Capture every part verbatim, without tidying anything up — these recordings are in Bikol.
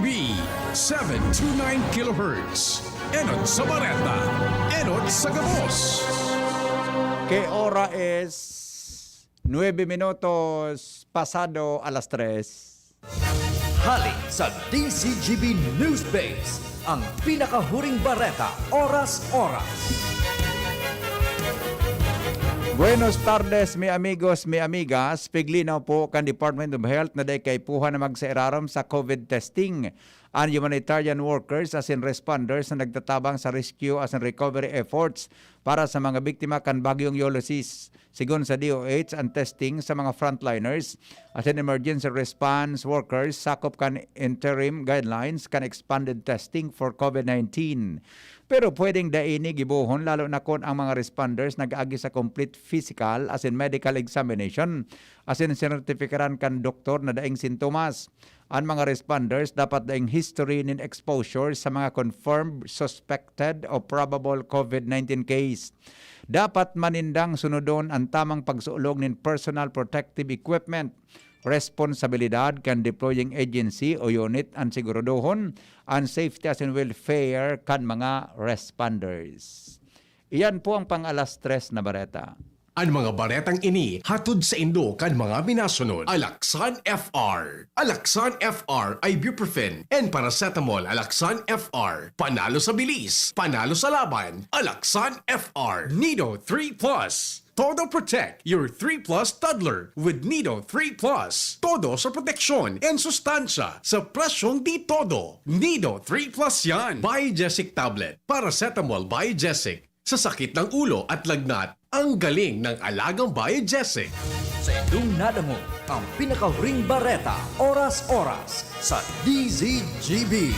B, seven two nine kilohertz. Enot sa bareta, enot sa gabos. Kay ora is nuebe minutos pasado alas tres. Hali sa D Z G B News Base, ang pinakahuring bareta, oras-oras. Buenos tardes, mi amigos, mi amigas. Piglinaw po kan Department of Health na dai kaipuhan na magsairarom sa covid testing an humanitarian workers asin responders na nagtatabang sa rescue asin recovery efforts para sa mga biktima kan Bagyong Ulysses. Sigon sa D O H, an testing sa mga frontliners asin emergency response workers sakop kan interim guidelines kan expanded testing for covid nineteen. Pero pwedeng dai ini gibohon, lalo na kun ang mga responders nag-agi sa complete physical asin medical examination asin sertipikaran kan doktor na daing sintomas. An mga responders dapat daing history nin exposure sa mga confirmed, suspected o probable covid nineteen case. Dapat man nindang sunodon an tamang pagsulog nin personal protective equipment. Responsabilidad kan deploying agency o unit an siguradohon an safety asin welfare kan mga responders. Iyan po ang pang-alas tres na bareta. An mga baretang ini hatod saindo kan mga minasunod: Alaxan F R. Alaxan F R, ibuprofen, and paracetamol. Alaxan F R. Panalo sa bilis, panalo sa laban. Alaxan F R. Nido three plus. Todo Protect, your three plus toddler with Nido three plus. Todo sa proteksyon and sustansya sa presyong di todo. Nido three plus yan. Biogesic tablet. Paracetamol Biogesic. Sa sakit ng ulo at lagnat, ang galing ng alagang Biogesic. Sa indong nadangog ang pinakahuring bareta, oras-oras, sa D Z G B.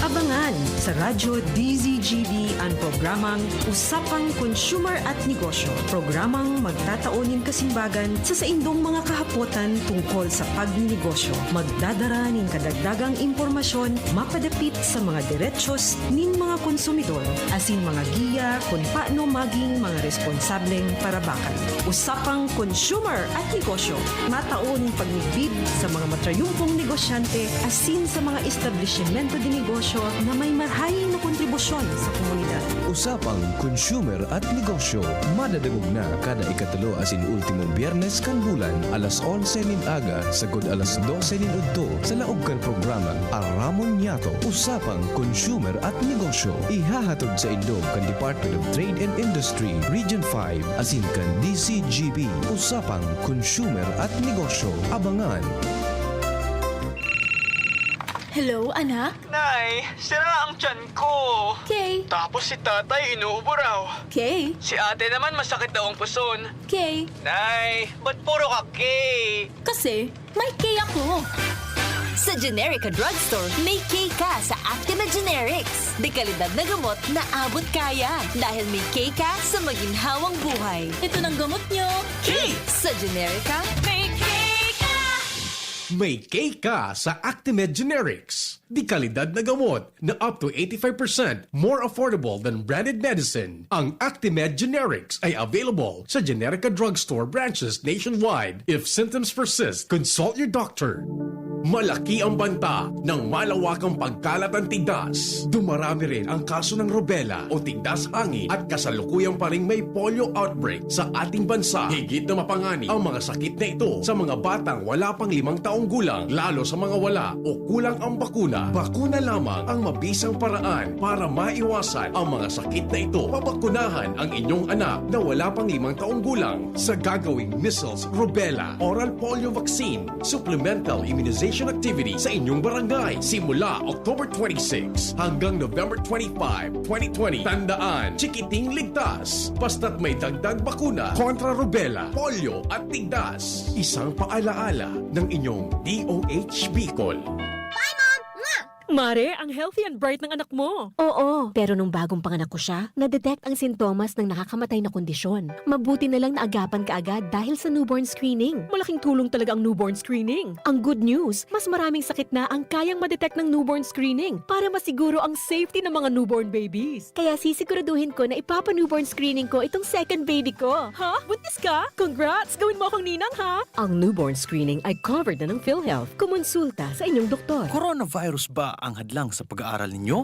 Abangan sa Radyo D Z G B an programang Usapang Consumer at Negosyo, programang magtatao nin kasimbagan sa saindong mga kahapotan tungkol sa pagninegosyo. Magdadara nin kadagdagang impormasyon mapadapit sa mga derechos nin mga konsumidor asin mga giya kun paano maging mga responsableng parabakan. Usapang Consumer at Negosyo, matao nin pagmidbid sa mga matrayumpong negosyante asin sa mga establisimento de negosyo na may marahay na kontribusyon sa komunidad. Usapang Consumer at Negosyo, madadangog na kada ikatulo asin ultimong Biyernes kan bulan, alas onse nin aga sagkod alas dose nin udto, sa laog kan programang Aramon Niyato, Usapang Consumer at Negosyo. Ihahatod saindo kan Department of Trade and Industry, Region five, asin kan D Z G B, Usapang Consumer at Negosyo. Abangan! Hello, anak? Nay, sira ang tiyan ko. Okay. Tapos si tatay inuubo raw. Okay. Si ate naman masakit daw ang puson. Okay. Nay, ba't puro ka K? Kasi may K ako. Sa Generica Drugstore, may K ka sa Actimed Generics. De kalidad na gamot na abot kaya. Dahil may K ka sa maginhawang buhay. Ito ng gamot nyo. K! Sa Generica, may K ka! May K ka sa Actimed Generics. De kalidad na gamot na up to eighty-five percent more affordable than branded medicine. Ang Actimed Generics ay available sa Generica Drugstore branches nationwide. If symptoms persist, consult your doctor. Malaki ang banta ng malawakang pagkalat ng tigdas. Dumarami rin ang kaso ng rubella o tigdas hangin at kasalukuyan pa ring may polio outbreak sa ating bansa. Higit na mapanganib ang mga sakit na ito sa mga batang wala pang limang taong gulang, lalo sa mga wala o kulang ang bakuna. Bakuna lamang ang mabisang paraan para maiwasan ang mga sakit na ito. Pabakunahan ang inyong anak na wala pang limang taong gulang sa gagawing measles, rubella, oral polio vaccine, supplemental immunization activity sa inyong barangay. Simula October twenty-six hanggang November twenty-five, twenty twenty. Tandaan, chikiting ligtas, basta't may dagdag bakuna kontra rubella, polio at tigdas. Isang paalaala ng inyong D O H Bicol. Bye, Mom! Mwah! Mare, ang healthy and bright ng anak mo. Oo, pero nung bagong panganak ko siya, na-detect ang sintomas ng nakakamatay na kondisyon. Mabuti na lang naagapan ka agad dahil sa newborn screening. Malaking tulong talaga ang newborn screening. Ang good news, mas maraming sakit na ang kayang ma-detect ng newborn screening para masiguro ang safety ng mga newborn babies. Kaya sisiguraduhin ko na ipapa-newborn screening ko itong second baby ko. Ha? Buntis ka? Congrats! Gawin mo akong ninang, ha? Ang newborn screening ay covered na ng PhilHealth. Kumonsulta sa inyong doktor. Coronavirus ba ang hadlang sa pag-aaral ninyo?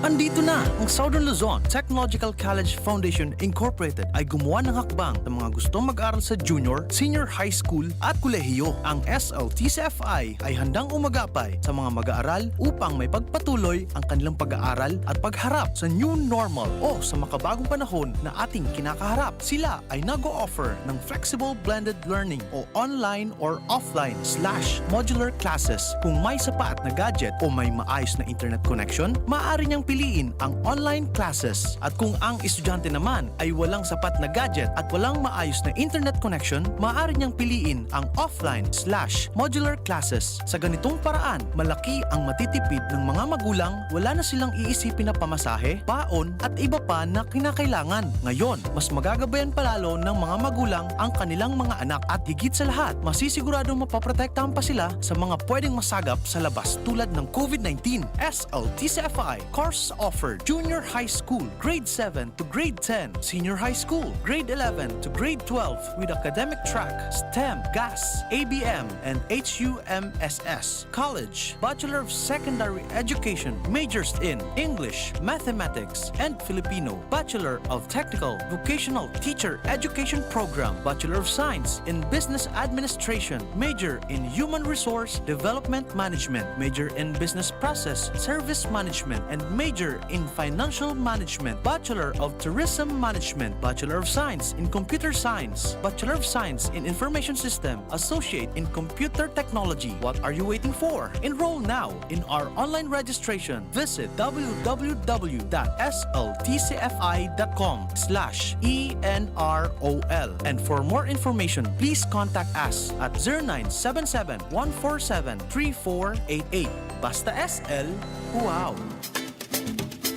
Andito na! Ang Southern Luzon Technological College Foundation Incorporated ay gumawa ng hakbang sa mga gustong mag-aral sa junior, senior high school at kolehiyo. Ang S L T C F I ay handang umagapay sa mga mag-aaral upang may pagpatuloy ang kanilang pag-aaral at pagharap sa new normal o sa makabagong panahon na ating kinakaharap. Sila ay nag-o-offer ng flexible blended learning o online or offline slash modular classes. Kung may sapat na gadget o may maayos na internet connection, maaari niyang piliin ang online classes. At kung ang estudyante naman ay walang sapat na gadget at walang maayos na internet connection, maaari niyang piliin ang offline slash modular classes. Sa ganitong paraan, malaki ang matitipid ng mga magulang, wala na silang iisipin na pamasahe, baon, at iba pa na kinakailangan. Ngayon, mas magagabayan palalo ng mga magulang ang kanilang mga anak at higit sa lahat, masisiguradong mapoprotektahan pa sila sa mga pwedeng masagap sa labas tulad ng COVID nineteen. S L T C F I course offered: Junior High School, Grade seven to Grade ten, Senior High School, Grade eleven to Grade twelve with academic track, STEM, GAS, A B M, and H U M S S. College, Bachelor of Secondary Education, majors in English, Mathematics, and Filipino, Bachelor of Technical Vocational Teacher Education Program, Bachelor of Science in Business Administration, major in Human Resource Development Management, major in Business Process Service Management, and major in Financial Management, Bachelor of Tourism Management, Bachelor of Science in Computer Science, Bachelor of Science in Information System, Associate in Computer Technology. What are you waiting for? Enroll now in our online registration. Visit w w w dot s l t c f i dot com slash e n r o l. And for more information, please contact us at zero nine seven seven, one four seven, three four eight eight. Basta S L, wow!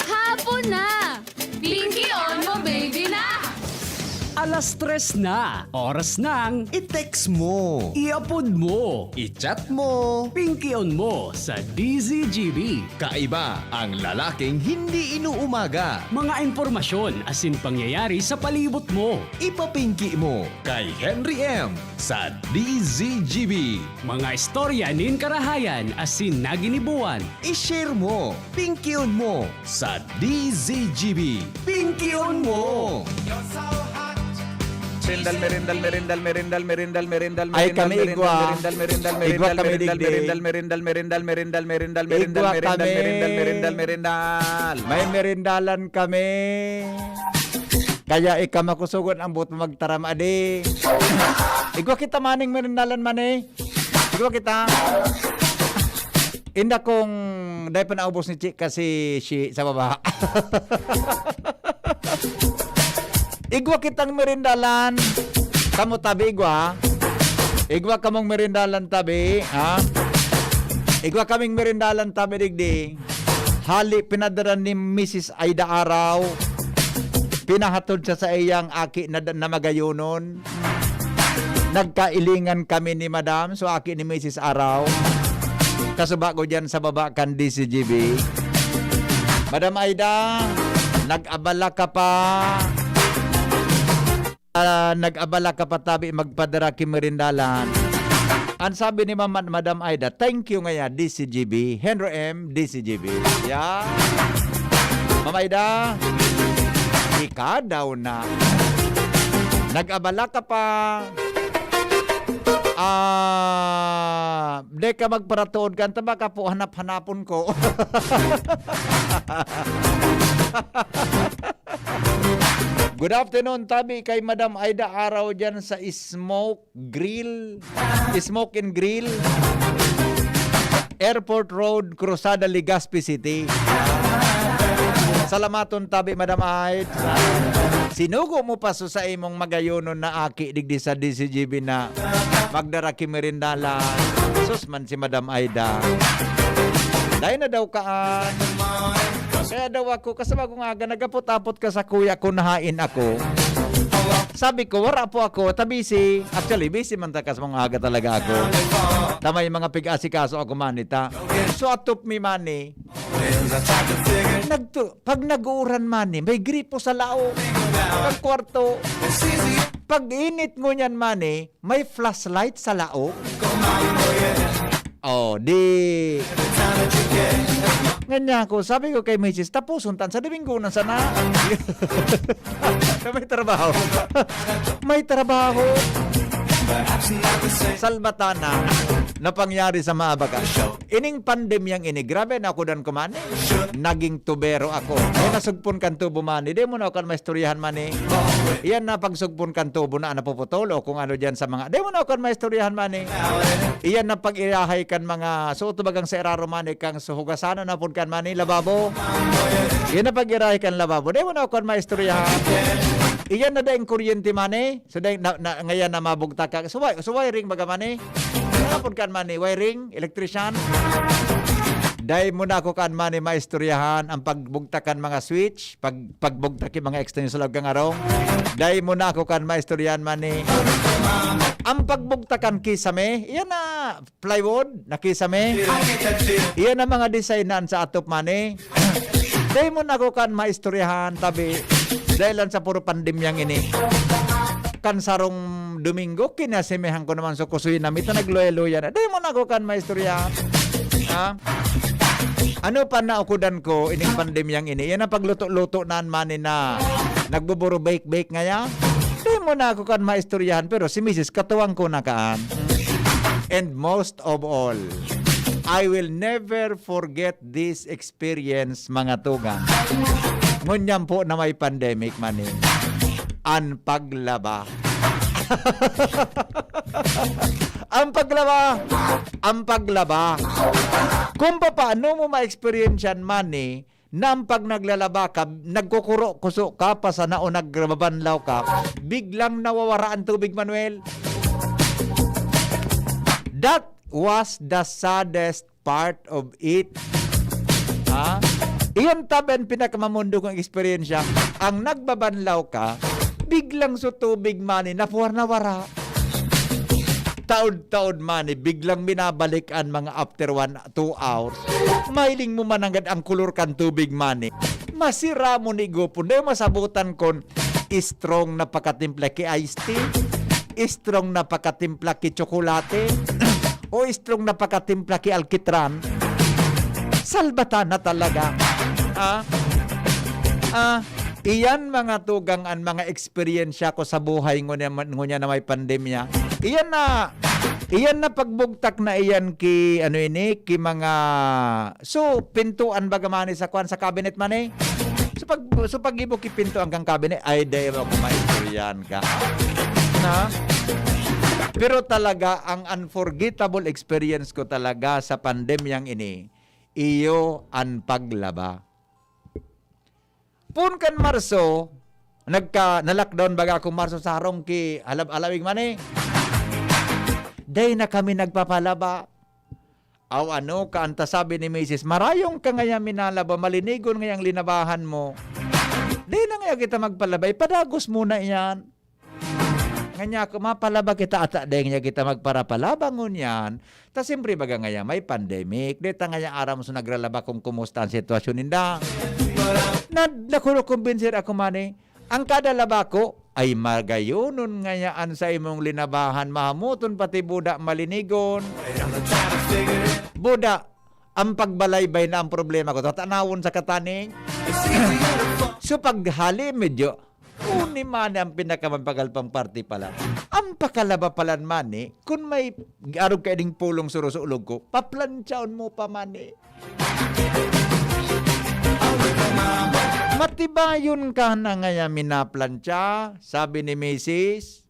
Hapon na! Pinky on mo, baby na! Alas tres na, oras ng I-text mo. i-upload mo, i-chat mo, pinkion mo sa D Z G B. Kaiba ang lalaking hindi inuumaga. Mga impormasyon asin pangyayari sa palibot mo. Ipapinki mo kay Henry M sa D Z G B. Mga istorya nin karahayan asin naginibuan. I-share mo, pinkion mo sa D Z G B. Pinkion mo! Merindal, merindal, merindal, merindal, merindal, merindal, Ay, kami merindal, igwa. merindal, merindal, Igwa merindal, kami merindal, digdi. merindal, merindal, merindal, merindal, merindal, Igwa merindal, kami. merindal, merindal, merindal. May merindalan kami. Kaya ika makusugon ang buot mo magtaram adi. Igwa kita maning merindalan mani. Igwa kita. Inda kung dai pa naubos ni Chi kasi si sa baba. Igwa kitang merindalan. Kamo tabi igwa. Igwa kamong merindalan tabi, ha? Igwa kaming merindalan tabi digdi. Hali pinadara ni Misis Aida Araw. Pinahatod sa saiyang aki na, na magayonon. Nagkailingan kami ni Madam, so aki ni Misis Araw. Kasuba ko dyan sa baba kan D C G B. Madam Aida, nag-abala ka pa. Ah, nag-abala ka pa tabi magpadara ki merindalan. Ang sabi ni Mama, Madam Aida, "Thank you ngaya, D C G B. Henry M, D C G B." Yeah. Mama Aida, ika daw na. Nag-abala ka pa. Ah, di ka magparatuod ka. Anta ba ka po, hanap-hanapon ko. Good afternoon, tabi kay Madam Aida Araw dyan sa Smoke Grill. Smoke and Grill. Airport Road, Cruzada, Legazpi City. Salamaton tabi, Madam Aid. Sinugo mo pa so sa imong magayonon na aki digdi sa D C G B na magdara ki merindalan. Sus man si Madam Aida. Dai na daw kaan. Kaya daw ako, kasabagong aga, nagapot-apot ka sa kuya ko, nahain ako. Sabi ko, "Wara po ako, ta busy." Actually, busy man ta kasabagong aga talaga ako. Ta may mga pig-asikaso ako, mani, ta. So, atop mi, mani. Nagtu-, pag nag-uuran, mani, may gripo sa laog. Pag kwarto. Pag init ngunyan, mani, may flashlight sa laog. Oh, di. Nganyan ako, sabi ko kay misis, "Tapuson tan sa Domingo na sana." Na may trabaho. May trabaho. Salbatana na pangyari sa mga baga. Ining pandemyang ini, grabe na ako dan ko, mani. Naging tubero ako. Kaya nasugpon kan tubo, mani. Di mo na ako kan maistoryahan, mani. Iyan na pagsugpon kan tubo na napuputol o kung ano dyan sa mga. Di mo na ako kan maistoryahan, mani. Iyan na pag-irahay kan mga suot bagang sa iraro, mani, kang suhugasan na pud kan, mani, lababo. Iyan na pag-irahay kan lababo. Di mo na ako kan maistoryahan. Iyan na daing kuryente, mani. So, dai na, na, ngayon na mabugtak ka. So, wi-, so wiring baga, mani. Ano pud kan, mani? Wiring, electrician. Dai mo na ako kan, mani, maistoryahan ang pagbugtak kan mga switch, pag, pagbugtak kan mga extension sa loob kan arong. Dai mo na ako kan maistoryahan, mani. Ang pagbugtak kan kisame, iyan na plywood, na kisame. Iyan ang mga design na sa atop, mani. Dai mo na ako kan maistoryahan, tabi. Dahil lang sa puro pandemyang ini. Kan sarong Domingo, kinasimehan ko naman sa kusoy na mita nagluya-luya na. Dai mo na ako kan maistoryahan. Ha? Ano pa na ukudan ko, ining pandemyang ini? Yan ang pagluto-luto na, mani, na nagbuburo bake-bake ngaya. Dai mo na ako kan maistoryahan, pero si misis katuwang ko na kaan. And most of all, I will never forget this experience, mga tugang. Ngunyan po na may pandemic, mani, an paglaba. Ang paglaba, ang paglaba. Kung paano mo ma-experience yan, mani, na ang pag naglalaba ka, nagkukuro-kuso ka pa sana o nagbabanlaw ka, biglang nawawara ang tubig, Manuel. That was the saddest part of it. Ha? Iyon tabi ang pinakamamundong kong eksperyensya. Ang nagbabanlaw ka, biglang sa tubig, mani, napuwar na wara. Taod-taod, mani, biglang binabalik ang mga after one, two hours. Mahiling mo mananggad ang kulor kan tubig, mani. Masira mo ni gupon. Dahil masabutan kon strong na pakatimpla ki iced tea, strong na pakatimpla ki tsokolate, o strong na pakatimpla ki alkitran. Salbatan na talaga. Ah? Ah, iyan mga tugang an mga eksperyensya ko sa buhay ngunyan, ngunyan na may pandemya. Iyan na, iyan na pagbugtak na iyan ki, ano ini, ki mga, so, pintuan baga, mani, sa kwan, sa cabinet, mani. So, pag, so, pag-ibo ki pintuan kang cabinet, ay, dai mo ako maistoryahan ka. Na? Pero talaga, ang unforgettable experience ko talaga sa pandemyang ini, iyo an paglaba. Poon kan Marso, nagka, na-lockdown baga akong Marso, sarong ki halab-alawig, mani. Dai na kami nagpapalaba. Aw, ano ka, anta sabi ni misis, "Marayong ka ngaya minalaba, malinigon ngaya ang linabahan mo. Dai na ngaya kita magpalaba, ipadagos mo na iyan." Nganyan ako, mapalaba kita ata, dai ngaya kita magparapalaba ngunyan. Ta siyempre baga ngaya may pandemic, dai ta ngaya aram so nagralaba kung kumusta ang sitwasyon ninda. Na, nakukumbinsi ako, mani, ang kada laba ko, ay magayonon ngaya an sa imong linabahan, mahamuton pati buda malinigon. Buda, ang pagbalaybay na ang problema ko. Tatanawon sa kataning. So, paghali, medyo, uni, mani, ang pinakamapagal pang parte pala. Ang pakalaba palan, mani, kung may arog ka ding pulong surusulog ko, paplantsaon mo pa, mani. "Matibayon ka na ngaya minaplantsa," sabi ni misis.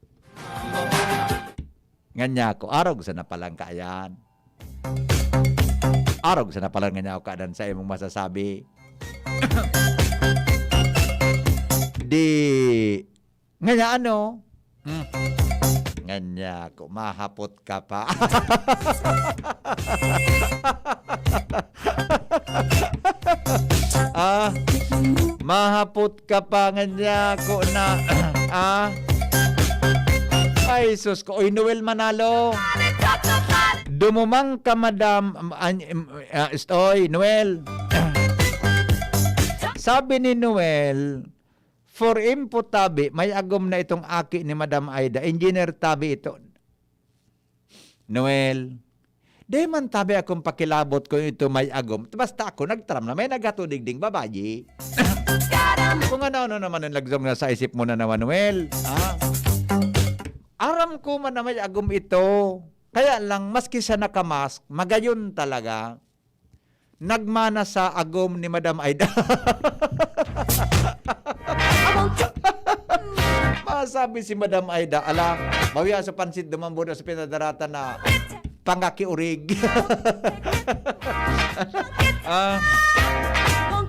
Nganyan ako, "Arog sana palan kaiyan. Arog sana palan nganyan ako kadan sa imong masasabi." Di, nganyan ano? Hmm. Nganyan ako, mahapot ka pa. Tapangan niya ako na, ah? Ay, sus ko. Oy, Noel Manalo. Dumumang ka, madam, um, an-, um, ah, ist-, oy, Noel. Sabi ni Noel, "For info tabi, may agom na itong aki ni Madam Aida. Engineer tabi ito." Noel, "Di man tabi akong pakilabot kung ito may agom. Basta ako nagtaram na may naghato digding babayi." Kung ano-ano naman ang lagzong nasa isip mo na naman, Noel. Ha? Aram ko man na may agom ito. Kaya lang, maski siya nakamask, magayon talaga. Nagmana sa agom ni Madam Aida. Masabi si Madam Aida, "Ala, bawian sa pansit, dumambod sa pinadaratan na pangakiurig." Ah,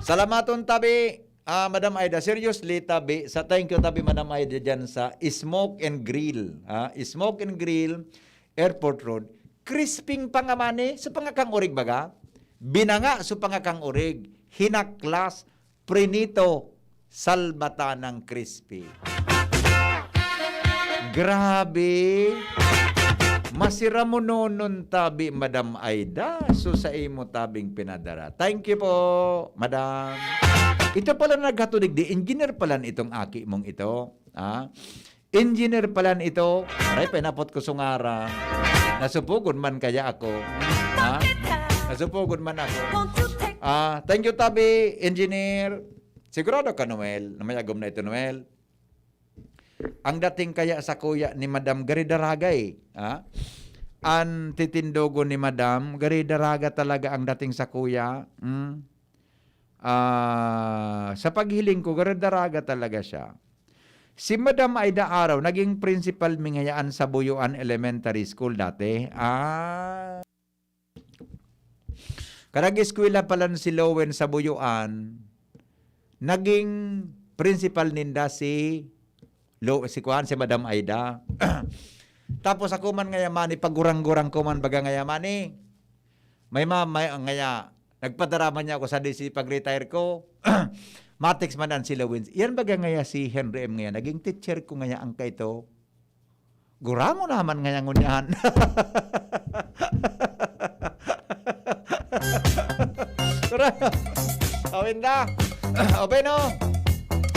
salamaton tabi, ah, Madam Aida. Seriously, tabi. Sa thank you, tabi, Madam Aida, dyan sa Smoke and Grill. Ah, Smoke and Grill, Airport Road. Crisping pangamani, sa pangakang urig baga. Binanga sa pangakang urig. Hinaklas, prinito, salbatanang crispy. Grabe! Masiramononon tabi, Madam Aida. So, sa imo tabing pinadara. Thank you po, Madam. Ito pala naghatudig di, engineer pala itong aki mong ito. Ah, engineer pala ito. Aray, pinapot ko sungara. Nasupugon man kaya ako. Ha? Nasupugon man ako. Ah, thank you, tabi, engineer. Sigurado ka, Noel, na may agom na ito, Noel? Ang dating kaya sa kuya ni Madam Garidaragay, ha? An titindogon ni Madam Garidaraga talaga ang dating sa kuya. Hmm? Ah, sa paghiling ko, Garidaraga talaga siya. Si Madam Aida Araw, naging principal mi ngayaan sa Buyuan Elementary School dati. Ah. Karag eskwela palan si Lowen sa Buyuan, naging principal ninda si Lo-, si kuan, si Madam Aida. Tapos ako man ngaya mani, pagurang-gurang ko man baga ngaya mani. May ma-, may, ngaya, nagpadara man niya ako sa D C pag-retire ko. Matext man an si Lawin. Yan baga ngaya si Henry M ngaya, naging teacher ko ngaya ang kaito. Guramo naman ngaya ngunyan. Tara. Awin na. O, bueno.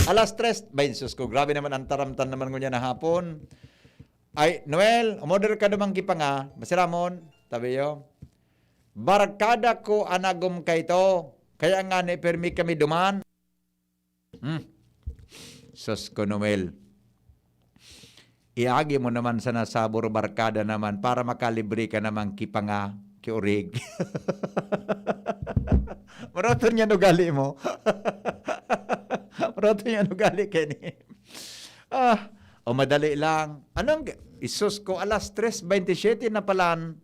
Alas tres. Bay, sus ko, grabe naman ang taramtan naman ngunyan na hapon. Ay, Noel, umorder ka naman kipanga. Masiramon, tabi yo. Barkada ko anagom kaito. Kaya nga ni permi kami duman. Hmm. Sus ko, Noel. Iagi mo naman sana sabor barkada naman para makalibre ka naman kipanga, kiurig. Maroton yan ugali mo. Maroton yan ugali, Kenny. Ah, o madali lang. Anong, isus ko, alas tres veintisiete na palan.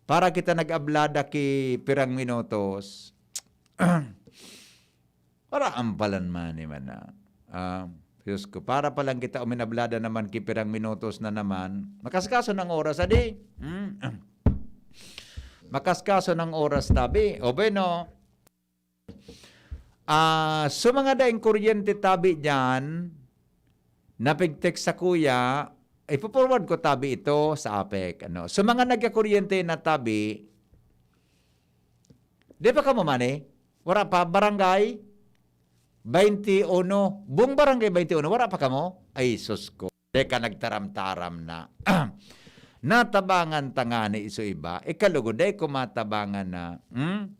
Para kita nag-ablada ki pirang minutos. Para ampalan man ni man na. Ah, Diyos ko, para pa lang kita uminablada naman ki pirang minutos na naman. Makaskaso ng oras, adi? Hmm? Makaskaso ng oras, tabi. O bueno, ah, so mga daing kuryente tabi dyan, napigtext sa kuya, ipo-forward ko tabi ito sa apek. Ano? So mga nagkakuryente na tabi, di pa kamo mani? Wala pa? Barangay? Baintiuno. Buong barangay baintiuno, wala pa kamo? Ay, sus ko. Teka, nagtaram-taram na. Natabangan ta ngani iso iba. Ikalugod, dai ko matabangan na. Hmm?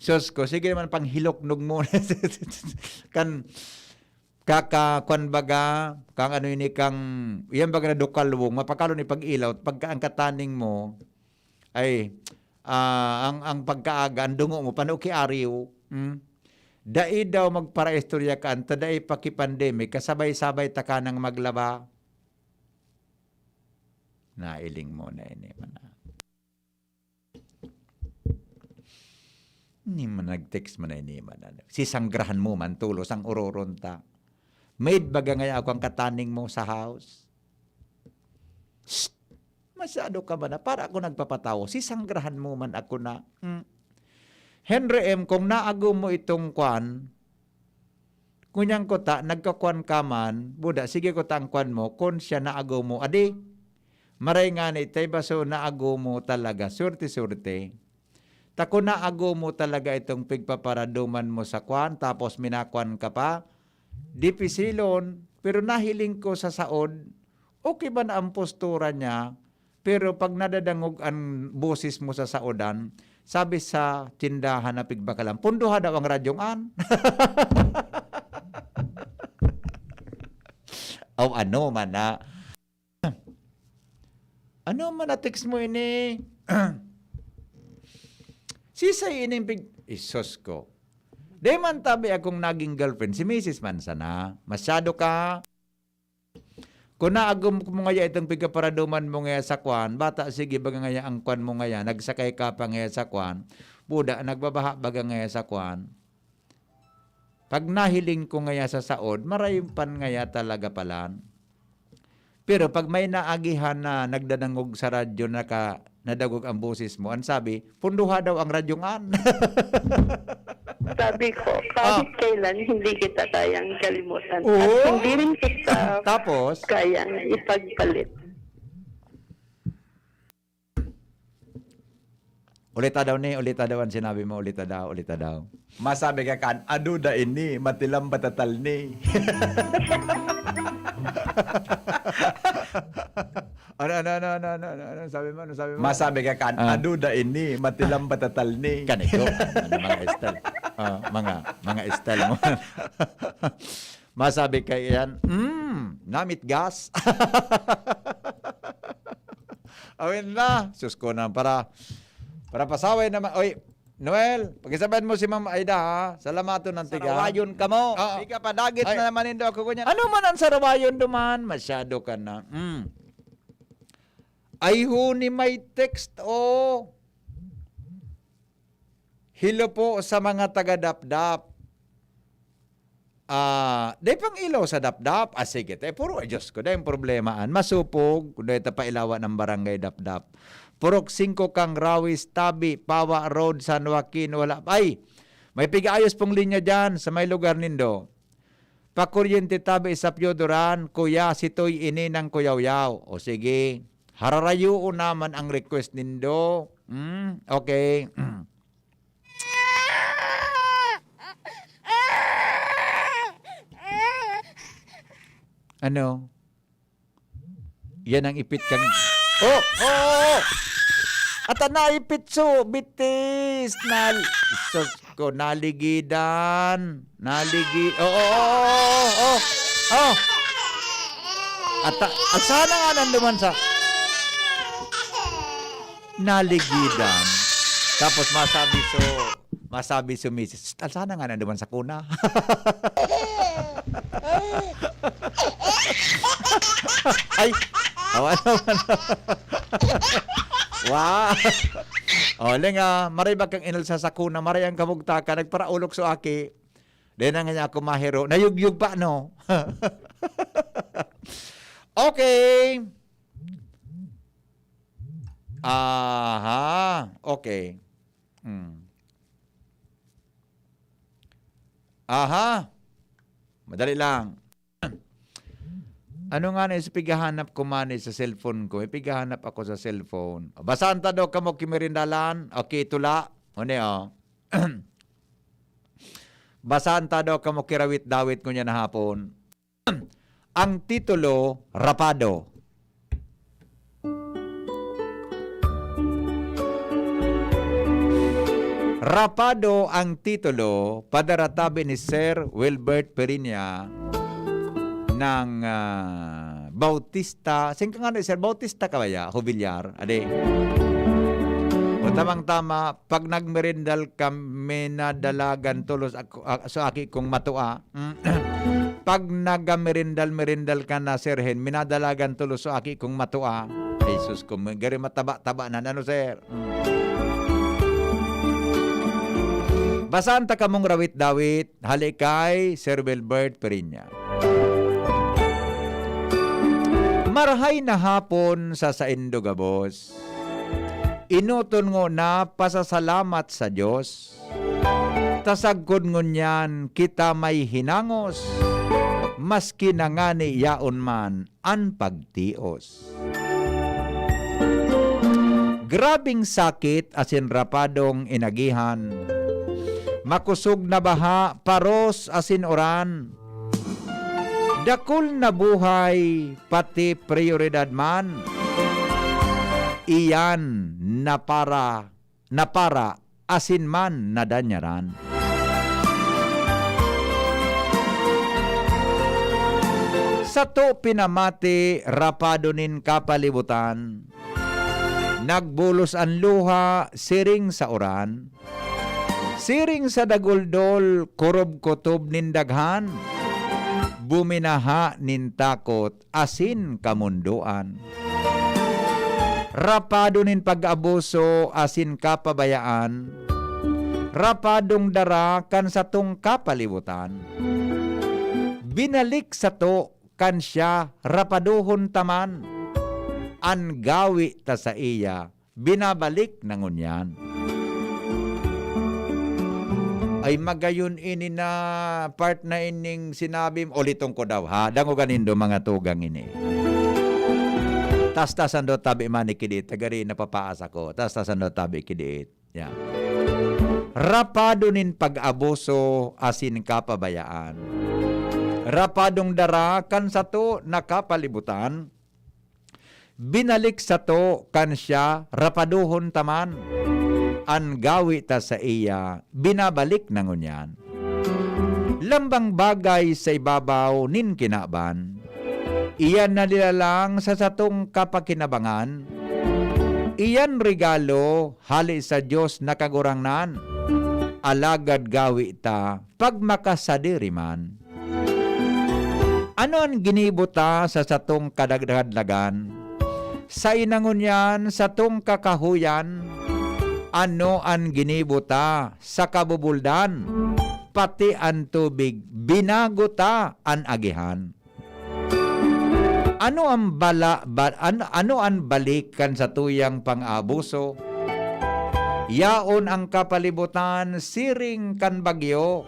Sus ko, sige naman, panghiloknog mo. Kan, kaka, kwan baga, kang ano ini, kang, yan baga na dukalwong, mapakalo ni pag-ilaw, pagka ang kataning mo, ay, ah, ang, ang pagkaaga, ang dungo mo, pano ki ariw, hmm? Dai daw magparaistorya ka, anta dai pa ki pandemic, kasabay-sabay ta kanang maglaba. Nailing mo na ini, mana. Ni man nag-text man na ini man, ano. Si sanggrahan mo man, tulos ang ororon ta. Maid baga ngaya ako ang kataning mo sa house. Shh! Masyado ka ba na? Para ako nagpapatawo. Si sanggrahan mo man ako na. Hmm. Henry M, kung naagom mo itong kwan, ngunyan ko ta, nagkakwan ka man, buda, sige ko ta ang kwan mo, kun siya naagom mo, adi, maray nga ni, tay baso naagom mo talaga, surti-surti. Ta kung naagom mo talaga itong pigpaparaduman mo sa kwan, tapos minakwan ka pa, dipisilon, pero nahiling ko sa saod, okay ba na ang postura niya? Pero pag nadadangog an boses mo sa saodan, sabi sa tindahan na pigbakalan, "Punduha daw ang radyong an." Aw, ano man na. Ano man na text mo ini? Sisay ining pig-, Isos ko. Di man tabi akong naging girlfriend, si misis man sana. Masyado ka. Kung naagom mo ngaya itong pigkaparaduman mo ngaya sa kwan, bata, sige, baga ngaya ang kwan mo ngaya, nagsakay ka pa ngaya sa kwan, buda, nagbabaha baga ngaya sa kwan. Pag nahiling ko ngaya sa saod, marayon pan ngaya talaga palan. Pero pag may naagihan na nagdadangog sa radyo, naka-, nadagog ang boses mo, ang sabi, "Punduha daw ang radyong an." Sabi ko, "Kahit Ah. kailan, hindi kita kayang kalimutan. Oo. At hindi rin kita Tapos? kayang ipagpalit." Ulita daw ni, ulita daw ang sinabi mo, ulita daw, ulita daw. Masabi ka kan, "Ado da ini, matilam batatal ni." Ano, ano, ano, ano, ano, ano, ano, sabi mo, ano sabi mo? Masabi ka kan, Ah. "Ado da ini, matilam batatal ni." Kanito, ano, mga style. Ah, mga, mga style mo. Masabi ka yan, "Mm, namit gas." Awin na. Sus ko na, para, para pasaway naman. Oy, Noel, pakisabayan mo si Ma'am Aida, ha? Salamaton ng tiga. Sarawayon ka mo. Oo. Di ka padagit Ay. na naman nindo ako, ganyan. Ano man ang sarawayon duman? Masyado ka na. Mm. Ay, huni may text, oh. Hello po sa mga taga-Dapdap. Ah, dai pang ilaw sa Dapdap? Ah, sige, te, puro, ay, Diyos ko, dai ang problema an. Masupog, kung dai ta pailawan ang barangay Dapdap. Purok singko kang Rawis, Tabi, Pawa Road, San Joaquin, wala. Ay, may pigaayos pong linya dyan sa may lugar nindo. Pakuryente tabi sa Piodoran, kuya, si Toy ini ng Kuyawyaw. O sige, hararayoon naman ang request nindo. Hmm, okay. Ano? Yan ang ipit kang, oh, oh, oh, oh. At ang naipit so, bitis, nal-, sus ko, naligidan. Naligi-, oh, oh, oh, oh, oh, oh. Oh. At ta-, at sana nga nanduman sa naligidan. Tapos masabi so, masabi so misis, "Tal-, sana nga nanduman sa kuna." Ay, awa naman. Wow. O, ling, ah, maray ba kang inalsa sa kuna, maray ang kamugtakan, nagparaulok so aki. Di na nga niya ako mahiro. Nayugyug pa, no? Okay. Aha. Okay. Hmm. Aha. Madali lang. Ano nga na yung pighahanap ko man sa cellphone ko? May pighahanap ako sa cellphone. Basahan ta daw kamo ki merindalan. Okay, tula. Ano yun? Basahan ta daw kamo kirawit-dawit ko niya na hapon. Ang titulo, Rapado. Rapado ang titulo, padaratabi ni Sir Wilbert Periña ng, ah, Bautista. Singka nga ni Sir Bautista ka ba ya? Jubilar, ade. O tamang-tama, pag nagmerindal ka, minadalagan tulos ako, ah, sa aki kong matua. Mm. Pag nagamerindal-merindal ka na, Sir Hen, minadalagan tulos sa aki kong matua. Ay, sus ko, may gari mataba-taba na. Ano, sir? Mm. Basahan ta kamong rawit-dawit, hali kay Sir Wilbert Periña. Marahay na hapon sa saindo gabos. Enoton ngona pasasalamat sa Dios. Ta sagkod ngunyan kita may hinangos, maski na ngani yaon man an pagtios. Grabeng sakit asin rapadong inagihan, makosog na baha, paros asin uran, dakul na buhay, pati prioridad man, iyan na para, na para asin man nadanyaran. Sato pinamati, rapado nin kapalibutan, nagbulos an luha siring sa uran, siring sa daguldol, kurubkutob nin daghan, buminaha nin takot asin kamondoan. Rapado nin pag-abuso asin kapabayaan, rapadong dara kan satong kapalibutan. Binalik sato kan siya rapadohon ta man, an gawi ta saiya binabalik na ngunyan. Ay, magayon ini na part na ining sinabi mo. Uliton ko daw, ha? Dangoga nindo, mga tugang ini. Tastasan daw tabi man ni kidit. Tagari, napapaas ako. Tastasan daw tabi kidit. Yan. Rapado nin pag-abuso asin kapabayaan. Rapadong dara kan sato na kapalibutan. Binalik sato kan siya rapadohon ta man. An gawi ta saiya, binabalik na ngunyan. Lambang bagay sa ibabaw nin kinaban, iyan na nilalang sa satong kapakinabangan. Iyan regalo hale sa Dios na Kagurangnan. Alagad gawi ta pagmakasadiri man. Ano an ginibo ta sa satong kadagdaglagan? Sa inangon niyan, satong kakahoyan, ano an ginibo ta sa kabubuldan? Pati an tubig, binago ta an agihan. Ano ang bala-, ba-, an-, ano an balik kan satuyang pang-aabuso? Yaon ang kapalibutan siring kan bagyo.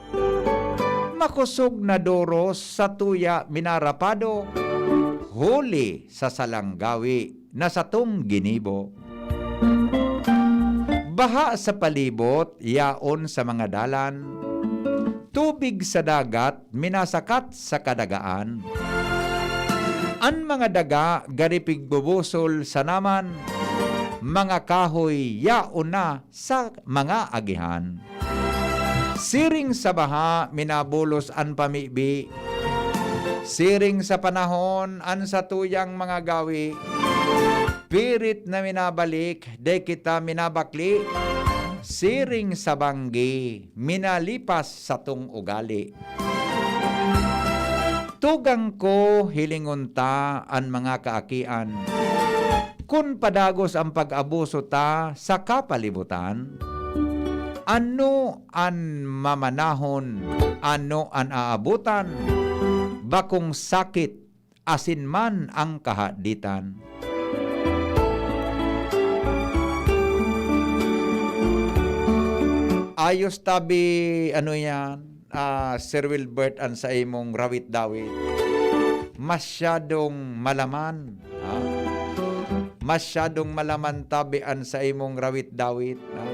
Makosog na doros satuya minarapado, huli sa salang gawi na satong ginibo. Baha sa palibot, yaon sa mga dalan. Tubig sa dagat, minasakat sa kadagaan. An mga daga gari pigbubusol sa naman, mga kahoy yaon na sa mga agihan. Siring sa baha, minabulos an pamibi. Siring sa panahon, an satuyang mga gawi. Pirit na minabalik, dai kita minabakli. Siring sa banggi, minalipas satong ugali. Tugang ko, hilingon ta an mga kaakian. Kun padagos ang pag-abuso ta sa kapalibutan, ano an mamanahon, ano an aabotan, bakong sakit, asin man ang kahaditan. Ayos tabi, ano yan, ah, Sir Wilbert, an sa imong rawit-dawit. Masyadong malaman, ha? Masyadong malaman tabi an sa imong rawit-dawit, ha?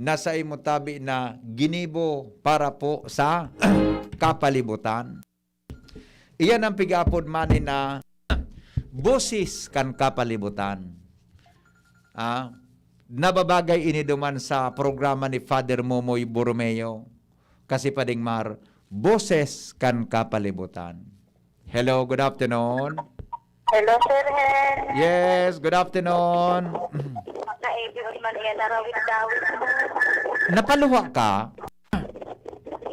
Na sa imo tabi na ginibo para po sa kapalibutan. Iyan ang pig-apod man ni na boses kan kapalibutan. Ah, nababagay ini duman sa programa ni Father Momoy Borromeo, kasi Pading Mar, Boses kan Kapalibutan. Hello, good afternoon. Hello, Sir Hen. Yes, good afternoon. Naibiyon man yan, narawit-dawit mo. Napaluha ka?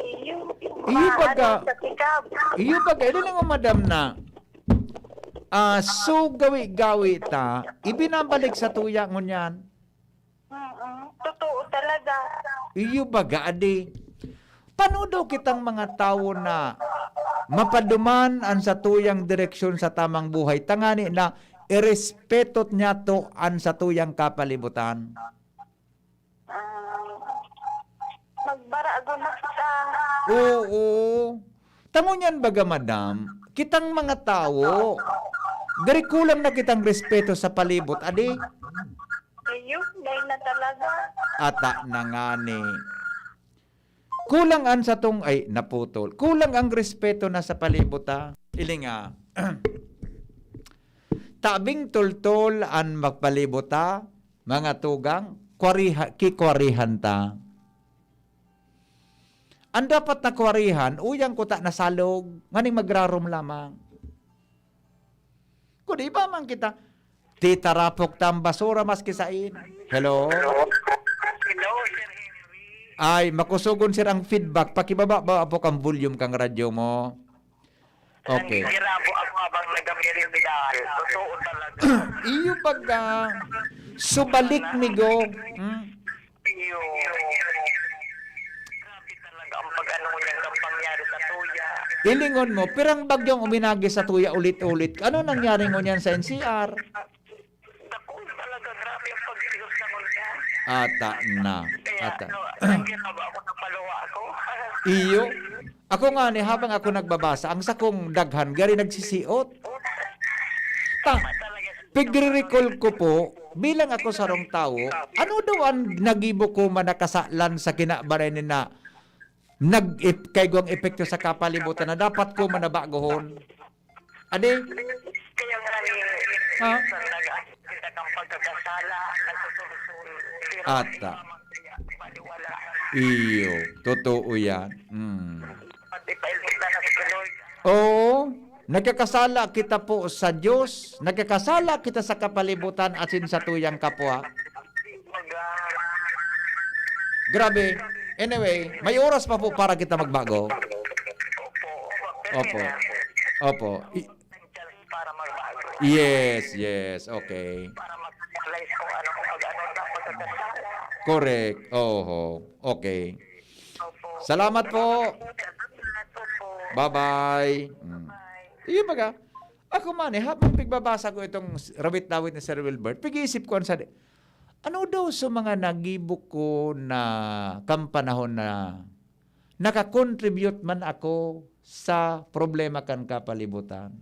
Iyo, Iyo, baga, ano, sa tikab. Iyo, baga, ilo lang, madam, na, ah, so gawi-gawi ta, ibinabalik sa tuya ngunyan. Mm-mm. Totoo talaga. Iyo, baga, adi. Paano daw kitang mga tawo na mapaduman an satuyang direksyon sa tamang buhay, tangani na irespeto niyato an satuyang kapalibutan. Ah, magbarago na kita. Oo. Tango niyan baga, madam, kitang mga tawo, gari kulang na kitang respeto sa palibot, adi? Ayun, dahil na talaga. Ata na ngani. Kulang an satong, ay, naputol. Kulang ang respeto na sa palibot, ha? Ilinga. Tabing tultol an magpalibot, ha? Mga tugang, kwariha-, kikwarihan ta. An dapat na kwarihan, uyang kuta na salog, nganing magrarom lamang. Kung di ba man kita, titarapok ta ang basura maski sain. Hello? Hello, Sir Henry. Ay, makusugon, sir, ang feedback. Pakibaba ba po ang volume kang radyo mo? Okay. Nanggigirabo ako habang nagamirindahan. Totoo talaga. Iyo baga. Subalik, migo. Hmm? Iyo. Grabe talaga ang pag-ano niyan, ang pangyari sa tuya. Ilingon mo, pirang bagyong uminagi sa tuya ulit-ulit. Ano nangyari ngunyan sa N C R? Dako talaga, grabe ang pagsigos na ngunyan. Ata na. Kaya, Ata. ano, nanggirabo ako, napaluha ako. Iyo. Ako nga ni, habang ako nagbabasa, ang sakong daghan, gari nagsisiot. Ta, pigre-recall ko po, bilang ako sarong tawo, ano daw ang nagibo ko man nakasalan sa kinabanay ni na nag-, ep-, kaigwang epekto sa kapalibutan na dapat ko manabagohon? Adi? Kaya nga ni, Ha? minsan nag-aasipit ang pagkakasala, nagsusulusol. Pero Ata. Kaya, baliwala. Iyo, totoo yan. Mm. Pati pa, ilog na sa Lord. Oo, nagkakasala kita po sa Diyos, nagkakasala kita sa kapalibutan asin sa tuyang kapwa. Grabe. Anyway, may oras pa po para kita magbago. Opo. Opo. I- Para magbago. Yes, yes. Okay. Para mag-realize kung ano, kung ano ang pagkakasala. Correct. Oho. Okay. Opo. Salamat po. Salamat po. Bye-bye. Mm. Bye. Iyo baga. Ako man eh, habang pigbabasa ko itong s-, rawit-dawit ni Sir Wilbert, pag-iisip ko sa di-, ano daw sa mga nagibo ko na kan panahon na nakakontribute man ako sa problema kan kapalibutan?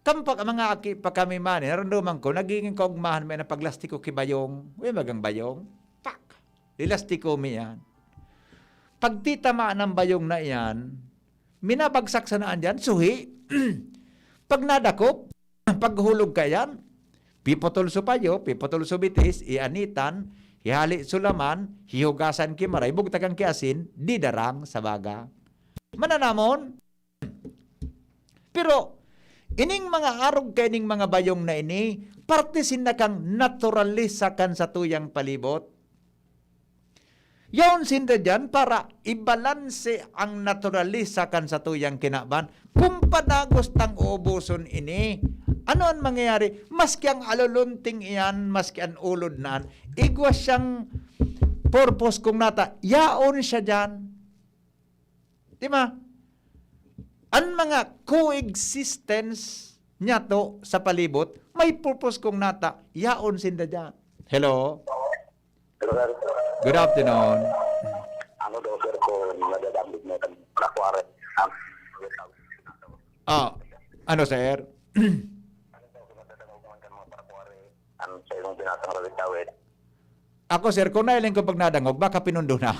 Kan pa, mga aki pa kami man, eh, naramdaman ko, nagiging kaugmahan may na paglastiko ki bayong. Uy, magang bayong. Pak! Lilastiko mi yan. Pagtitama ng bayong na iyan, minabagsak sa naan diyan, suhi. Pag nadakop, paghulog ka yan, piputol so payo, piputol so bitis, ianitan, hihali so laman, hihugasan ki maray, bugtakan ki asin, didarang sa baga. Mananamon, Pero, ining mga arog kaining mga bayong na ini, parte sinda kan naturalesa kan satuyang palibot. Yaon sinda diyan para ibalanse ang naturalesa kan satuyang kinaban. Kung padagos tang uubuson ini, ano an mangyayari? Maski ang alulunting iyan, maski an ulod na an, igwa siyang purpose kung nata, yaon siya diyan. Di ba? An mga coexistence niyato sa palibot, may purpose kung nata, yaon sinda diyan. Hello? Hello, sir. Good afternoon. Ano daw, sir, kung nadadambog na itong parakware? Ah, ano, sir? Ano daw, kung nadadambog na itong mga parakware? Ano sa imong binasang rawit-dawit? Ako, sir, kung nailing ko pag nadangog, baka pinundo na.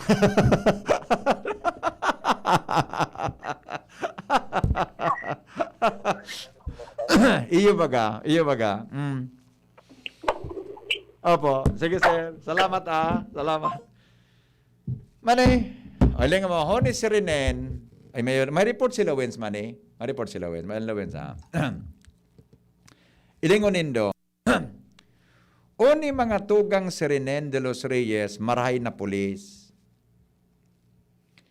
Iyo baga, iyo baga. Mm. Opo. Sige, sir. Salamat, ah. Salamat. Mani, o, iling mo, ho ni si Renen, ay, may, may report si Lawens, mani. May report si Lawens. May Lawens, ah. Ilingon nindo. Oni mga tugang si Renen de los Reyes, marahay na pulis.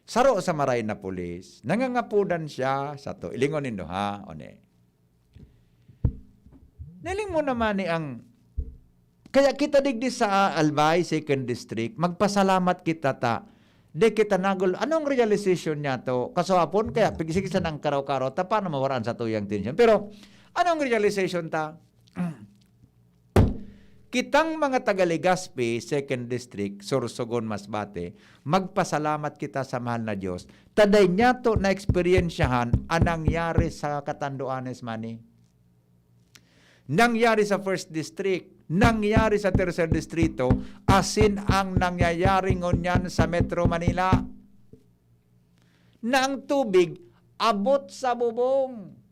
Saro sa marahay na pulis, nangangapodan siya sa to. Ilingon nindo, ha? Oni. Nailing mo naman ni ang, kaya kita digdi sa, ah, Albay, Second District, magpasalamat kita ta Di kita nagul-, anong realization niya to? Kaswapon, kaya pigsigsan ang karaw-karaw, ta paano mawaraan sa tuyang tensyon? Pero, Anong realization ta? Kitang mga taga Legazpi, Second District, Sorsogon, Masbate, magpasalamat kita sa mahal na Diyos. Ta dai niyato naeksperyensyahan ang nangyari sa Catanduanes, mani. Nangyari sa First District, nangyari sa Tercer Distrito, asin ang nangyayari ngunyan sa Metro Manila, na ang tubig abot sa bubong.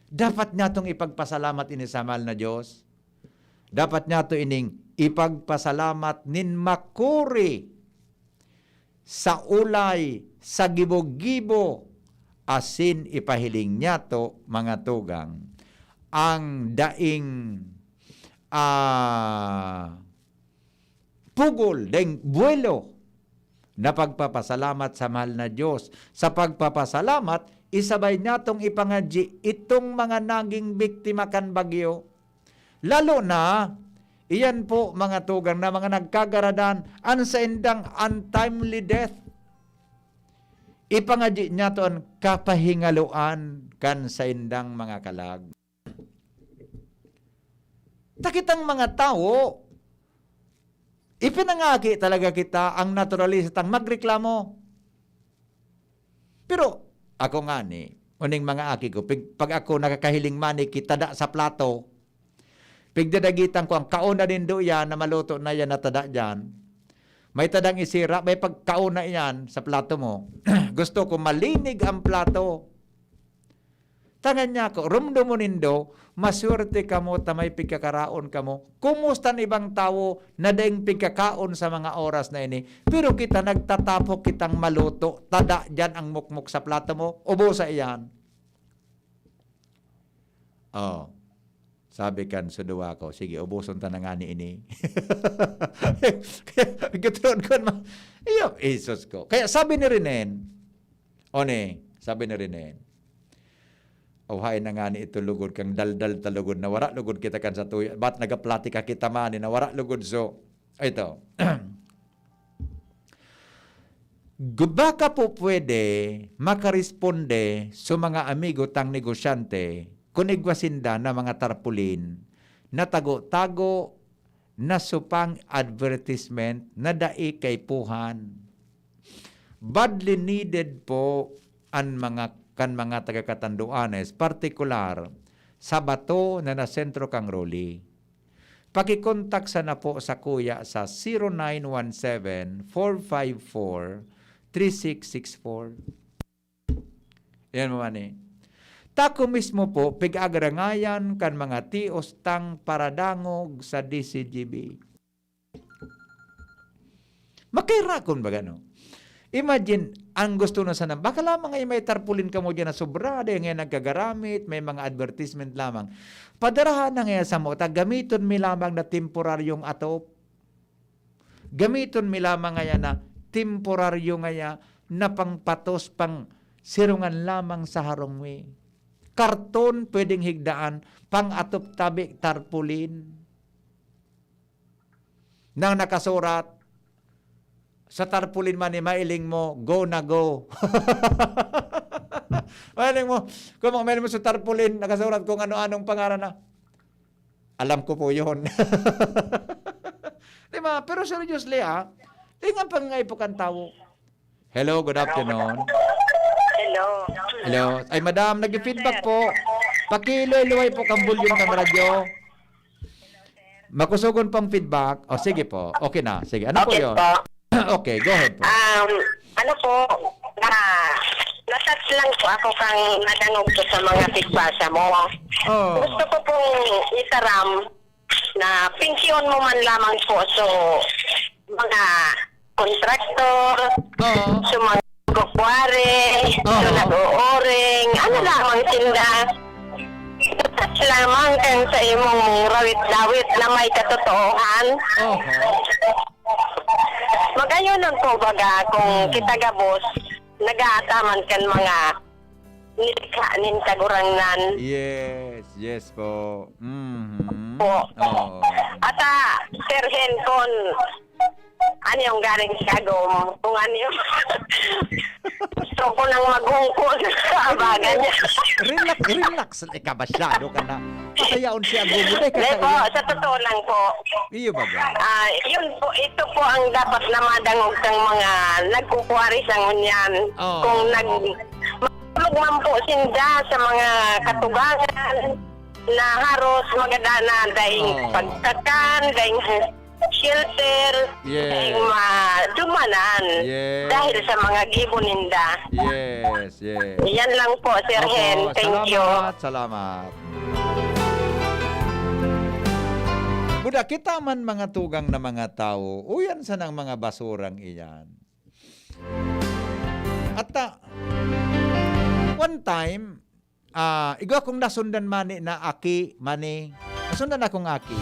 Dapat niyatong ipagpasalamat ini sa mahal na Diyos. Dapat niyato ining ipagpasalamat nin makuri sa ulay, sa gibo-gibo, asin ipahiling niyato, mga tugang, ang daing, ah, pugol, daing buwelo na pagpapasalamat sa mahal na Diyos. Sa pagpapasalamat, isabay niyatong ipangadyi itong mga naging biktima kan bagyo. Lalo na, iyan po, mga tugang, na mga nagkagaradan, an saindang untimely death. Ipangadyi niyato an kapahingaloan kan saindang mga kalag. Ta kitang mga tawo, ipinangaki talaga kita ang naturalista tang magreklamo. Pero ako ngani, uning mga aki ko, pig-, pag ako nakakahiling mani ki tada sa plato, pigdadagitan ko ang kaon na nindo iyan na maluto na iyan na tada diyan. May tadang isira, may pagkaon na iyan sa plato mo. Gusto ko malinig ang plato. Tangan niya ako, rumdo mo nindo, maswerte kamo ta may pigkakaraon kamo. Kumusta an ibang tawo na daing pigkakaon sa mga oras na ini? Pero kita nagtatapok kitang maluto, tada diyan ang mukmok sa plato mo, ubosa iyan. Oh. Sabi kan sa duwa ko, "Sige, uboson ta na ngani ini." Kaya, gutron ko naman. Iyo, isos ko. Kaya sabi ni Renen, "O ne," sabi ni Renen, "Aw, haen na ngani ito lugod kang daldal ta lugod na wara lugod kita kan sa tuya. Ba't nagaplatika kita man na wara lugod so, ito." Gu-, baka po pwede makaresponde sa mga amigo tang negosyante kun igwa sinda na mga tarpaulin na tago-tago na supang advertisement na dai kaipuhan. Badly needed po an mga, kan mga taga Catanduanes, partikular sa bato na nasentro kang Rolly. Pakikontak sana po sa kuya sa zero nine one seven, four five four, three six six four. Yan mo man eh. Tako mismo po, pig-agarangayan kan mga tios tang paradangog sa D C G B. Makairakon baga, no? Imagine, ang gusto na sana, baka lamang ay may tarpaulin kamo diyan na sobra, dahil ngayon nagkagaramit, may mga advertisement lamang. Padarahan na ngayon sa mo, ta gamiton mi lamang na temporaryong atop. Gamiton mi lamang ngayon na temporaryo ngayon na pangpatos, pang sirungan lamang sa harong mi. Karton, pwedeng higdaan, pang atop tabi, tarpaulin. Nang nakasurat, sa tarpaulin man ni mailing mo, go na go. Mailing mo, kung mailing mo sa tarpaulin, nakasurat kung ano-anong pangaran na. Alam ko po yun. Di ba? Pero seriously, ha? Di nga pangangaipo kan tawo. Hello, good afternoon. Hello. Hello. Ay, madam, nag-feedback po. Pakiluway-luway po kang volume ng radyo. Makusogon pang feedback. O, sige po. Okay na. Sige. Ano po Okay yun? po. Okay, go ahead po. Um, ano po, na, na-touch lang po ako kang nadangog ko sa mga pigbasa mo. Oh. Gusto ko pong itaram na pensyon mo man lamang po so mga kontraktor, Oo. so mga kukware, Oo. so nag-ooring, ano Oo. lamang tinda. Lamang kan sa imong rawit-dawit na may katotoohan. Oo. Magayon nun po baga kung Hmm. kita gabos, nag-aataman kan mga nilikha nin Kagurangnan. Yes, yes po. Mhm. Po. Oo. At, ah, Sir Hen, kun ano yung garing sa agom, kung ano yung Gusto ko nang maghungko sa abagan niya. Relax, relax. Ikaw, masyado ka na. Kaya on siya gumuday ka Hindi po, sa totoo lang po. Iyo ba ba? Ah, yun po, ito po ang dapat na madangog ng mga nagkukuwari sa ngunyan. Oo. Kung nag-, matulog man po sinda sa mga katugangan na haros magada na dahil Oo. pagkakan, dahil shelter, Yes. ay madumanan Yes. dahil sa mga gibo ninda. Yes, yes. Yan lang po, Sir Opo, Hen. Thank you. Salamat, salamat. Buda, kita man mga tugang na mga tawo, uyan sanang mga basurang iyan. At, ah, one time, ah, igwa kong nasundan mani na aki, mani. Nasundan akong aki.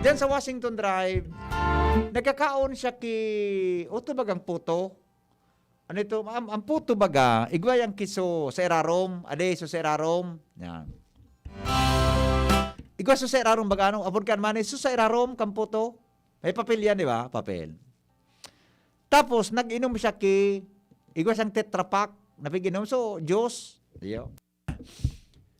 Diyan sa Washington Drive, nagkakaon siya ki, o, ito bagang puto? Ano ito? Ang, ang puto baga, igwa yang kiso sa irarom, ade, so sa irarom. Yan. Igwa so sa irarom baga, ano? Apod kan mani, so sa irarom, kan puto. May papel yan, di ba? Papel. Tapos, nag-inom siya ki, igwa siyang Tetra Pak, napig-inom. So, juice. Iyo.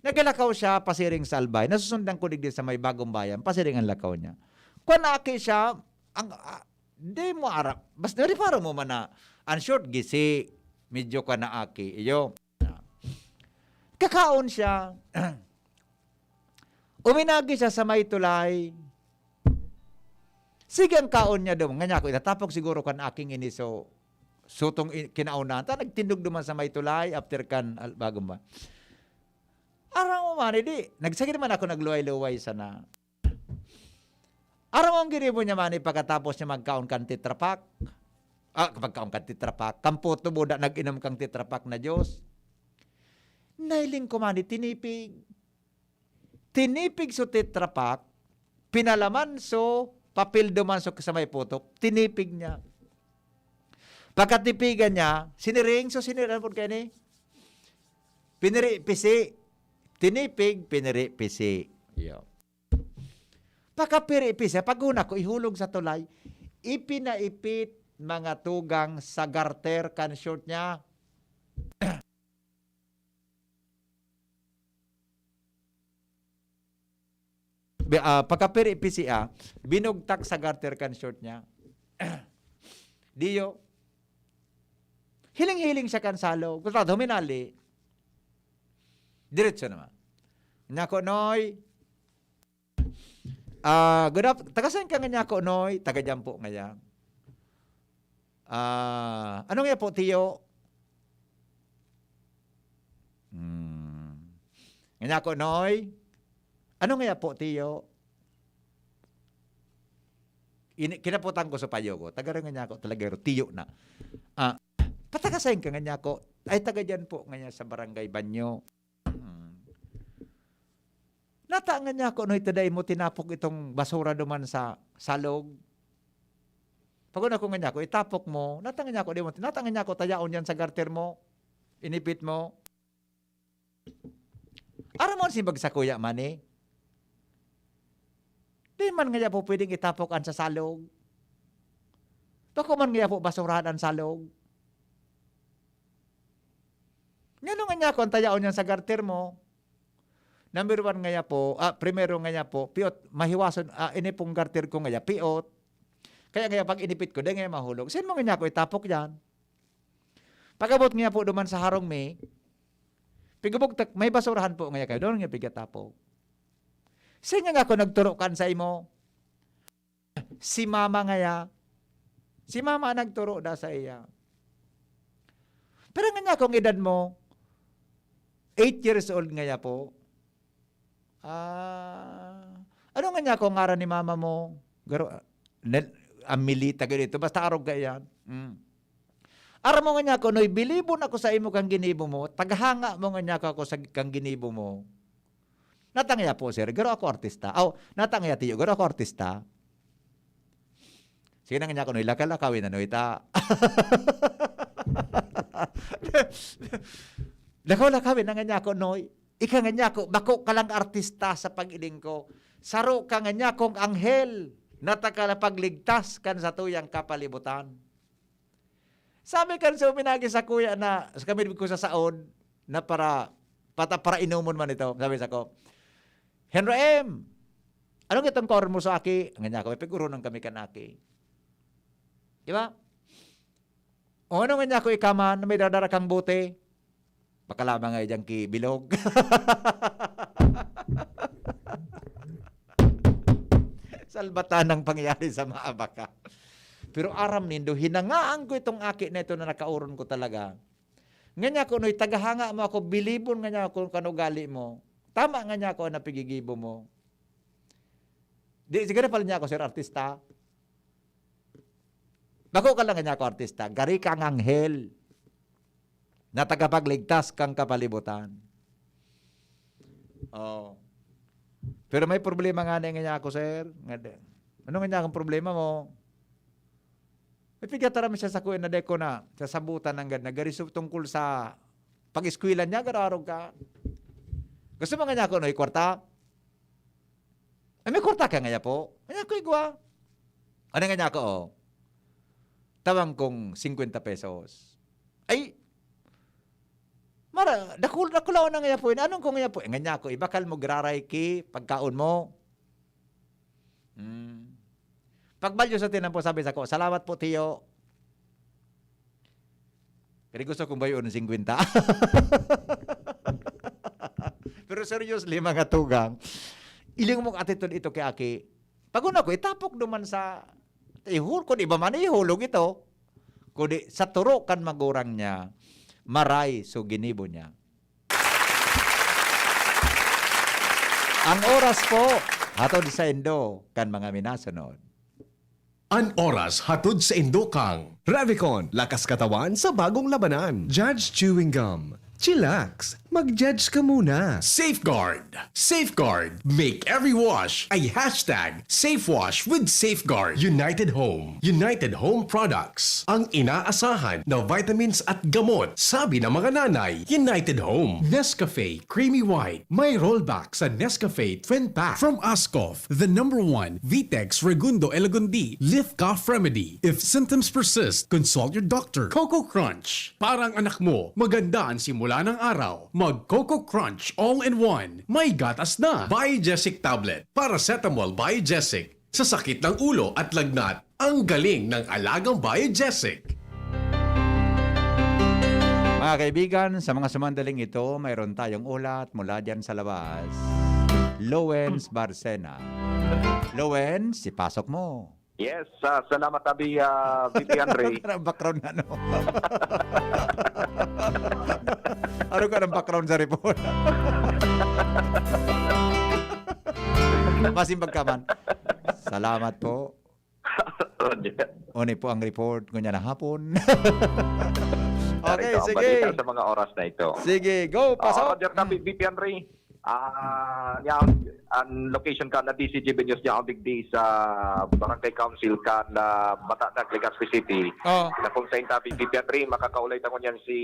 Nagalakaw siya pasiring sa Albay. Nasusundan ko digdi sa may Bagong Bayan, pasiring ang lakaw niya. Kwan aki siya, ang, ah, di mo ara-, basta nariparo mo man na ang short gisi, medyo ka na aki. Iyo. Kakaon siya. Uminagi siya sa may tulay. Sige ang kaon niya daw. Nganyako, itatapok siguro kan aking ini. So, sutong i-, kinaunahan. Ta, nagtindog duman sa may tulay, after kan al-, Bagong Ba-, aram mo man, di, nagsagid man ako, nagluway-luway sana. Aram mo ang ginibo niya man, pagkatapos niya magkaon kan Tetra Pak? Ah, magkaon kan Tetra Pak. Kan puto buda, nag-inom kang Tetra Pak na juice. Nailing ko man, tinipig. Tinipig so Tetra Pak, pinalaman so papel duman so sa may putok, tinipig niya. Pagkatipigan niya, siniring, so siniring po kayo ni? Piniri, pisi. Tinipig, piniri, pisi. Iyo. Pagkapiri, pisi, pag una ko, ihulog sa tulay, ipinaipit mga tugang sa garter kan short niya. Bi-, ah, pagkapiri pisi, ah, binugtak sa garter kan short niya. Diyo. Hiling-hiling siya kan salog. Kung huminali, diretso naman. Nganyako, "Noy, ah, good af-, taga saan ka nganyako, Noy?" "Taga diyan po ngaya." "Ah, ano ngaya po, tiyo?" Hmm. Nganyako, "Noy, ano ngaya po, tiyo?" Ini-, kinaputan ko sa payo ko. Taga rin nganyako, talaga rin, tiyo na. "Ah, pataga saan ka nganyako?" "Ay, taga diyan po ngaya sa Barangay Banyo." Hmm. "Nata nganyako, Noy, ta dai mo tinapok itong basura duman sa salog?" Pag una ko nganyako, "Itapok mo." "Nata nganyako, di mo, nata nganyako, tayaon yan sa garter mo. Inipit mo." Aram mo, simbag sa kuya man eh. Di man ngaya po pwedeng itapok an sa salog. Bako man ngaya po basurahan an salog. Ngano nganyako ang tayaon yan sa garter mo? Number one ngaya po, ah, primero ngaya po, piot, mahiwason, ah, ini pong garter ko ngaya, piot. Kaya ngaya pag inipit ko, di ngaya mahulog. Saan mo nganyako itapok yan? Pag-abot ngaya po duman sa harong mi, pigubog tak-, may basurahan po ngaya kayo, doon nga pigatapok. Saan nga ako nagturo kan sa imo? Si mama ngaya. Si mama ang nagturo da sa iya. Pero nganyakong edad mo, eight years old ngaya po. Ah, ano nganyako ngaran ni mama mo? Garo-, nel-, Amelita, ganito. Basta arog ka yan. Mm. Aram mo nganyako, Noy, bilibon ako sa imo kang ginibo mo, taghanga mo nganyako ako sa kang ginibo mo. Natangya po, sir. Garo ako artista. Aw, natangya, tiyo. Garo ako artista. Sige na nganyako, Noy. Lakaw-lakawin na, Noy, ta. Lakaw-lakawin na nganyako, Noy. Ika nganyako, bako ka lang artista sa pag-iling ko. Saro ka nganyakong anghel na tagalapagligtas kan satuyang kapalibutan. Sabi kan so pinagi sa kuya na, sa kami ko sa saod, na para, pata, para inomon man ito. Sabi sa ko, "Henry M, anong itong kaoron mo sa aki?" Ang niya ako, "Ipigurunan kami kan aki." Di ba? "O ano nga niya ako ikaman, may dadara kang bote?" Baka lamang nga iyang kibilog. Salbatan ang pangyayari sa mga baka. Pero aram nindo, hinangaan ko itong aki na ito na nakaoron ko talaga. Nga niya, "Kunoy, tagahanga mo ako, bilibon nga niya ako kan ugali mo. Tama nga niya ako ang napigigibo mo." Di, siguro pala niya ako, "Sir Artista, bako ka lang niya ako, artista. Gari kang anghel na tagapagligtas kang kapalibutan." Oh. "Pero may problema nga na nga niya ako, sir." Nga di, "Ano nga niya akong problema mo?" May pigataram siya sa kuya na deko na sasabutan nanggad na gari su-, tungkol sa pag-eskwela niya, gararog ka. "Gusto mo nga niya ako, no, kwarta?" "Ay, may kwarta ka ngaya po?" Ngaya ko igwa. Ano ngaya ko, oh? Tawan kong singkwenta pesos. "Ay, mara, dakul-, dakulaw na ngaya po yun. Anong ko ngaya po?" "Eh, ngaya ko, ibakal mo, graray ki, pagkaon mo." Hmm. Pagbalyo sa tinampo, sabi sa ko, "Salamat po, tiyo. Kaya gusto kong bayoon ng singkwenta." Pero seriously, mga tugang, iling mong attitude ito kay aki. Pag una ko, itapok naman sa ihul, kung iba man ihulog ito. Kundi sa turo kan magurang niya, maray so ginibo niya. Ang oras po, hatod sa indo kan mga minasunod. An oras hatod sa indo kang Revicon, lakas katawan sa bagong labanan. Judge Chewing Gum. Chillax. Mag-judge ka muna. Safeguard. Safeguard. Make every wash a hashtag safe wash with Safeguard. United Home. United Home Products. Ang inaasahan na vitamins at gamot. Sabi ng mga nanay, United Home. Nescafe Creamy White. May rollback sa Nescafe Twin Pack. From Ascof, the number one Vitex Segundo Elagundi Lift Cough Remedy. If symptoms persist, consult your doctor. Coco Crunch. Parang anak mo, maganda ang simula ng araw. Mag Coco Crunch All-in-One. May gatas na. Biogesic Tablet. Paracetamol Biogesic. Sa sakit ng ulo at lagnat, ang galing ng alagang Biogesic. Mga kaibigan, sa mga sumandaling ito, mayroon tayong ulat mula diyan sa labas. Lowens Barcena. Lowens, ipasok mo. Yes, ah, salamat, Abi, ah, V P Andre. Ano ka ng background, ano? Ano ka ng background sa report? Masimbag ka man. Salamat po. Roger. Uni po ang report, ngunyan na hapon. Okay, Narito ang sige. Balita sa mga oras na ito. Sige, go, Ah, pasok. Roger, Tapi, Mm. V P Andre. Ah, niya, ang location kan na D C G B News niya ang digdi sa Barangay Council kan, ah, Matanag, Legazpi City. Oh. Na kung sa intabi, V P Andre, makakaulay ta ngunyan si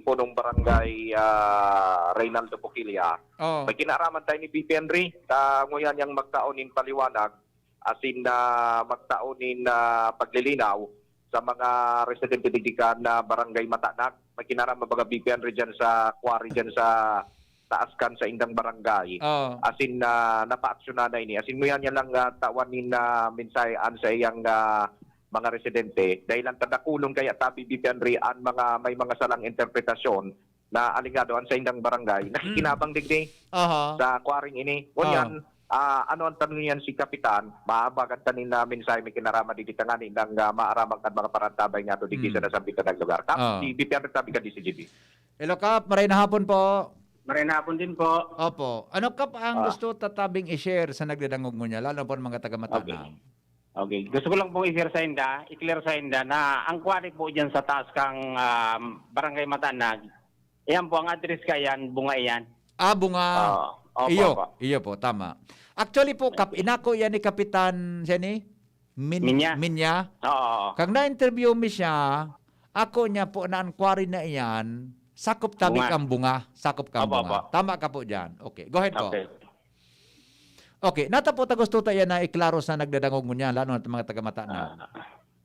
Punong Barangay, ah, Reynaldo Bukilia. Oh. May kinaaraman tayo ni V P Andre, ta ngunyan niyang magtao nin paliwanag, asin na magtao nin, ah, paglilinaw sa mga residente digdi kan, ah, Barangay Matanag. May kinaaraman, mga V P Andre, dyan sa quarry, dyan sa taas kan sa indang barangay. Oo. Asin, ah, napaaksyonan na ini. Asin, ngunyan niya lang, ah, tawan nin, ah, mensahe an sa iyang, ah, mga residente. Dahil ang tadakulon kaya tabi, V P Andre, an mga, may mga salang interpretasyon na alegado an sa indang barangay. Nakikinabang digdi Aha. sa quarry ini. Ngunyan, Oo. ah, ano ang tanong niyan si Kapitan? Maabagan ta nin, ah, mensahe may kinaraman digdi tangani nang, ah, maaraman kan mga parantabay nga to digdi Hmm. sa nasambitan na lugar. Kap, Oo. si V P Andre tabi kan D C G B. Hello, Kap. Maray na hapon po. Maray na hapon din po. Opo. Ano, Kap, ang Ah. gusto ta tabing i-share sa nagdadangog ngunyan, lalo po ang mga taga Matanag? Okay. Okay. Gusto ko lang pong i-share sa inda, i-clear sa inda na ang quarry po dyan sa taas kang, ah, Barangay Matanag, iyan po ang address ka yan, Bunga iyan. Ah, Bunga. Oo. Opo, Iyo, opo. iyo po, tama. Actually po, Kap, Okay. inako yan ni Kapitan, siya ni? Min-, Minya. Minya? Oo, oo. Kag na-interview mi siya, ako niya po na ang quarry na iyan, sakop tabi Bunga. kang Bunga, sakop kang Opo, Bunga. opo. Tama ka po dyan. Okay, go ahead po. Okay. Okay, nata po ta gusto ta yan na iklaro sa nagdadangog ngunyan, lalo na mga taga Matanag. Ah,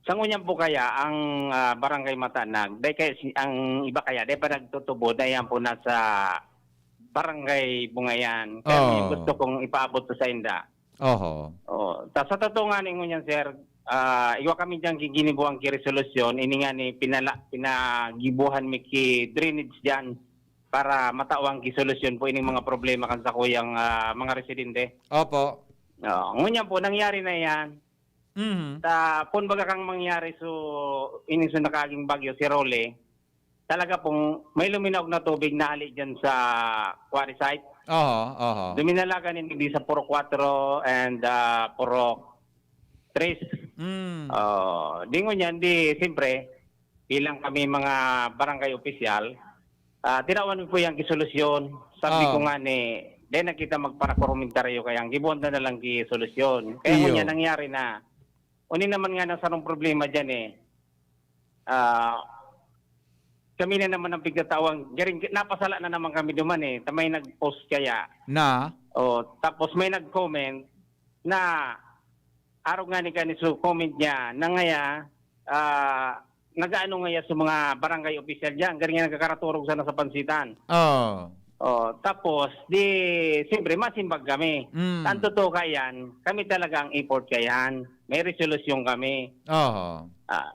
Sa ngunyan po kaya ang, ah, Barangay Matanag, dai kaya si ang iba kaya dai pa nagtutubod, na iyan po nasa Barangay Bungayan. Kaya may Oo. gusto kong ipaabot sa sainda. Oho. Oo. Ta sa totoo nga ni ngunyan, sir, ah, igwa kami diyan giginibuhan ki resolusyon, ini nga ni pinala pinagibuhan mi ki drainage diyan para matawan ki solusyon po ining mga problema kan sakuyang, ah, mga residente. Opo. Oo. Ngunyan po, nangyari na iyan. Mhm. Ta, kun baga kang mangyari so, ini so nakaaging bagyo, si Rolly, talaga pong may luminaog na tubig na hali diyan sa quarry site. Oho, oho. Duminalagan ini di sa Purok Kwatro and, ah, Purok Tres. Mm. Oh, di ngunyan, di, siyempre, bilang kami mga barangay opisyal, ah, tinawan mi po yan ki solusyon. Sabi Oo. ko nga ni, "Dai na kita magparakomentaryo kaya ang gibuhan ta na lang ki solusyon." Kaya Iyo. ngunyan nangyari na, uni naman nga na sarong problema diyan eh. Ah, kami na naman ang pigtatawang, garing, napasala na naman kami duman eh. Ta may nag-post kaya. Na? Oh, tapos may nag-comment na arog nga ni kani so comment niya na ngaya, ah, nag-aano ngaya sa mga barangay opisyal diyan, garing nga nagkakaraturog sana sa pansitan. Oo. Oh, tapos di siyempre masimbag kami. Mm. Ang totoo kaya, kami talaga ang effort kaya. May resolusyon kami. Oho. Ah,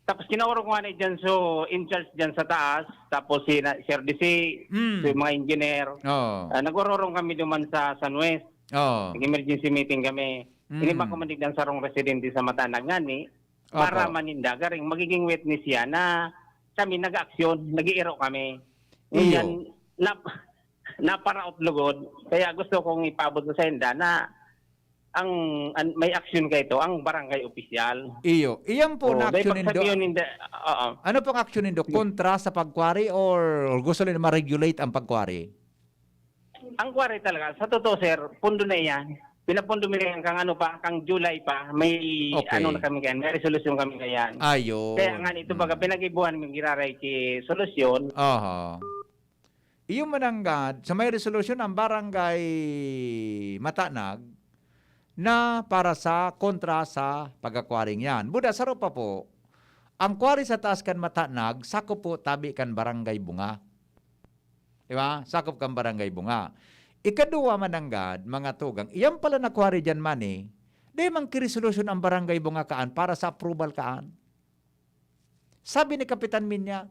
tapos kinaurog ko nga na dyan, so, in charge dyan sa taas, tapos si na, si R D C, Mm. so, yung mga engineer. Oo. Ah, nag-ororong kami duman sa San West. Oo. Nag-emergency meeting kami. Mm. Ini ba kumandig ang sarong residente sa Matanag ngani, Opo. para maninda, garing magiging witness yan na kami nag-aaksyon, nag-iiro kami. Iyo. Ngunyan, nap-, naparaot lugod. Kaya gusto kong ipaabot sa sainda na ang, an-, may aksyon kaito, ang barangay opisyal. Iyo. Iyan po Oo, na dahil aksyon nindo. pagsabihan ninda, oo. Ano pong aksyon nindo? Kontra sa pagkwari or gusto nindo ma-regulate ang pagkwari? Ang kwari talaga, sa totoo, sir, pundo na iyan. Pinapundo mi na yan kang ano pa, kang July pa, may Okay. ano na kami kayan, may resolusyon kami kayan. Ayun. Kaya nga, ito baga, Mm. pinag-ibuhan mi giraray ki solusyon. Aha. Iyo mananggad, sa may resolusyon ang Barangay Matanag na para sa, kontra sa pagkakwaring yan. Buda, saro pa po, ang kwari sa taas kan Matanag, sakop po tabi kan Barangay Bunga. Di ba? Sakop kan Barangay Bunga. Ikaduwa mananggad, mga tugang, iyan pala na kwari diyan man eh, di man ki resolusyon ang Barangay Bunga kaan para sa approval kaan. Sabi ni Kapitan Minya.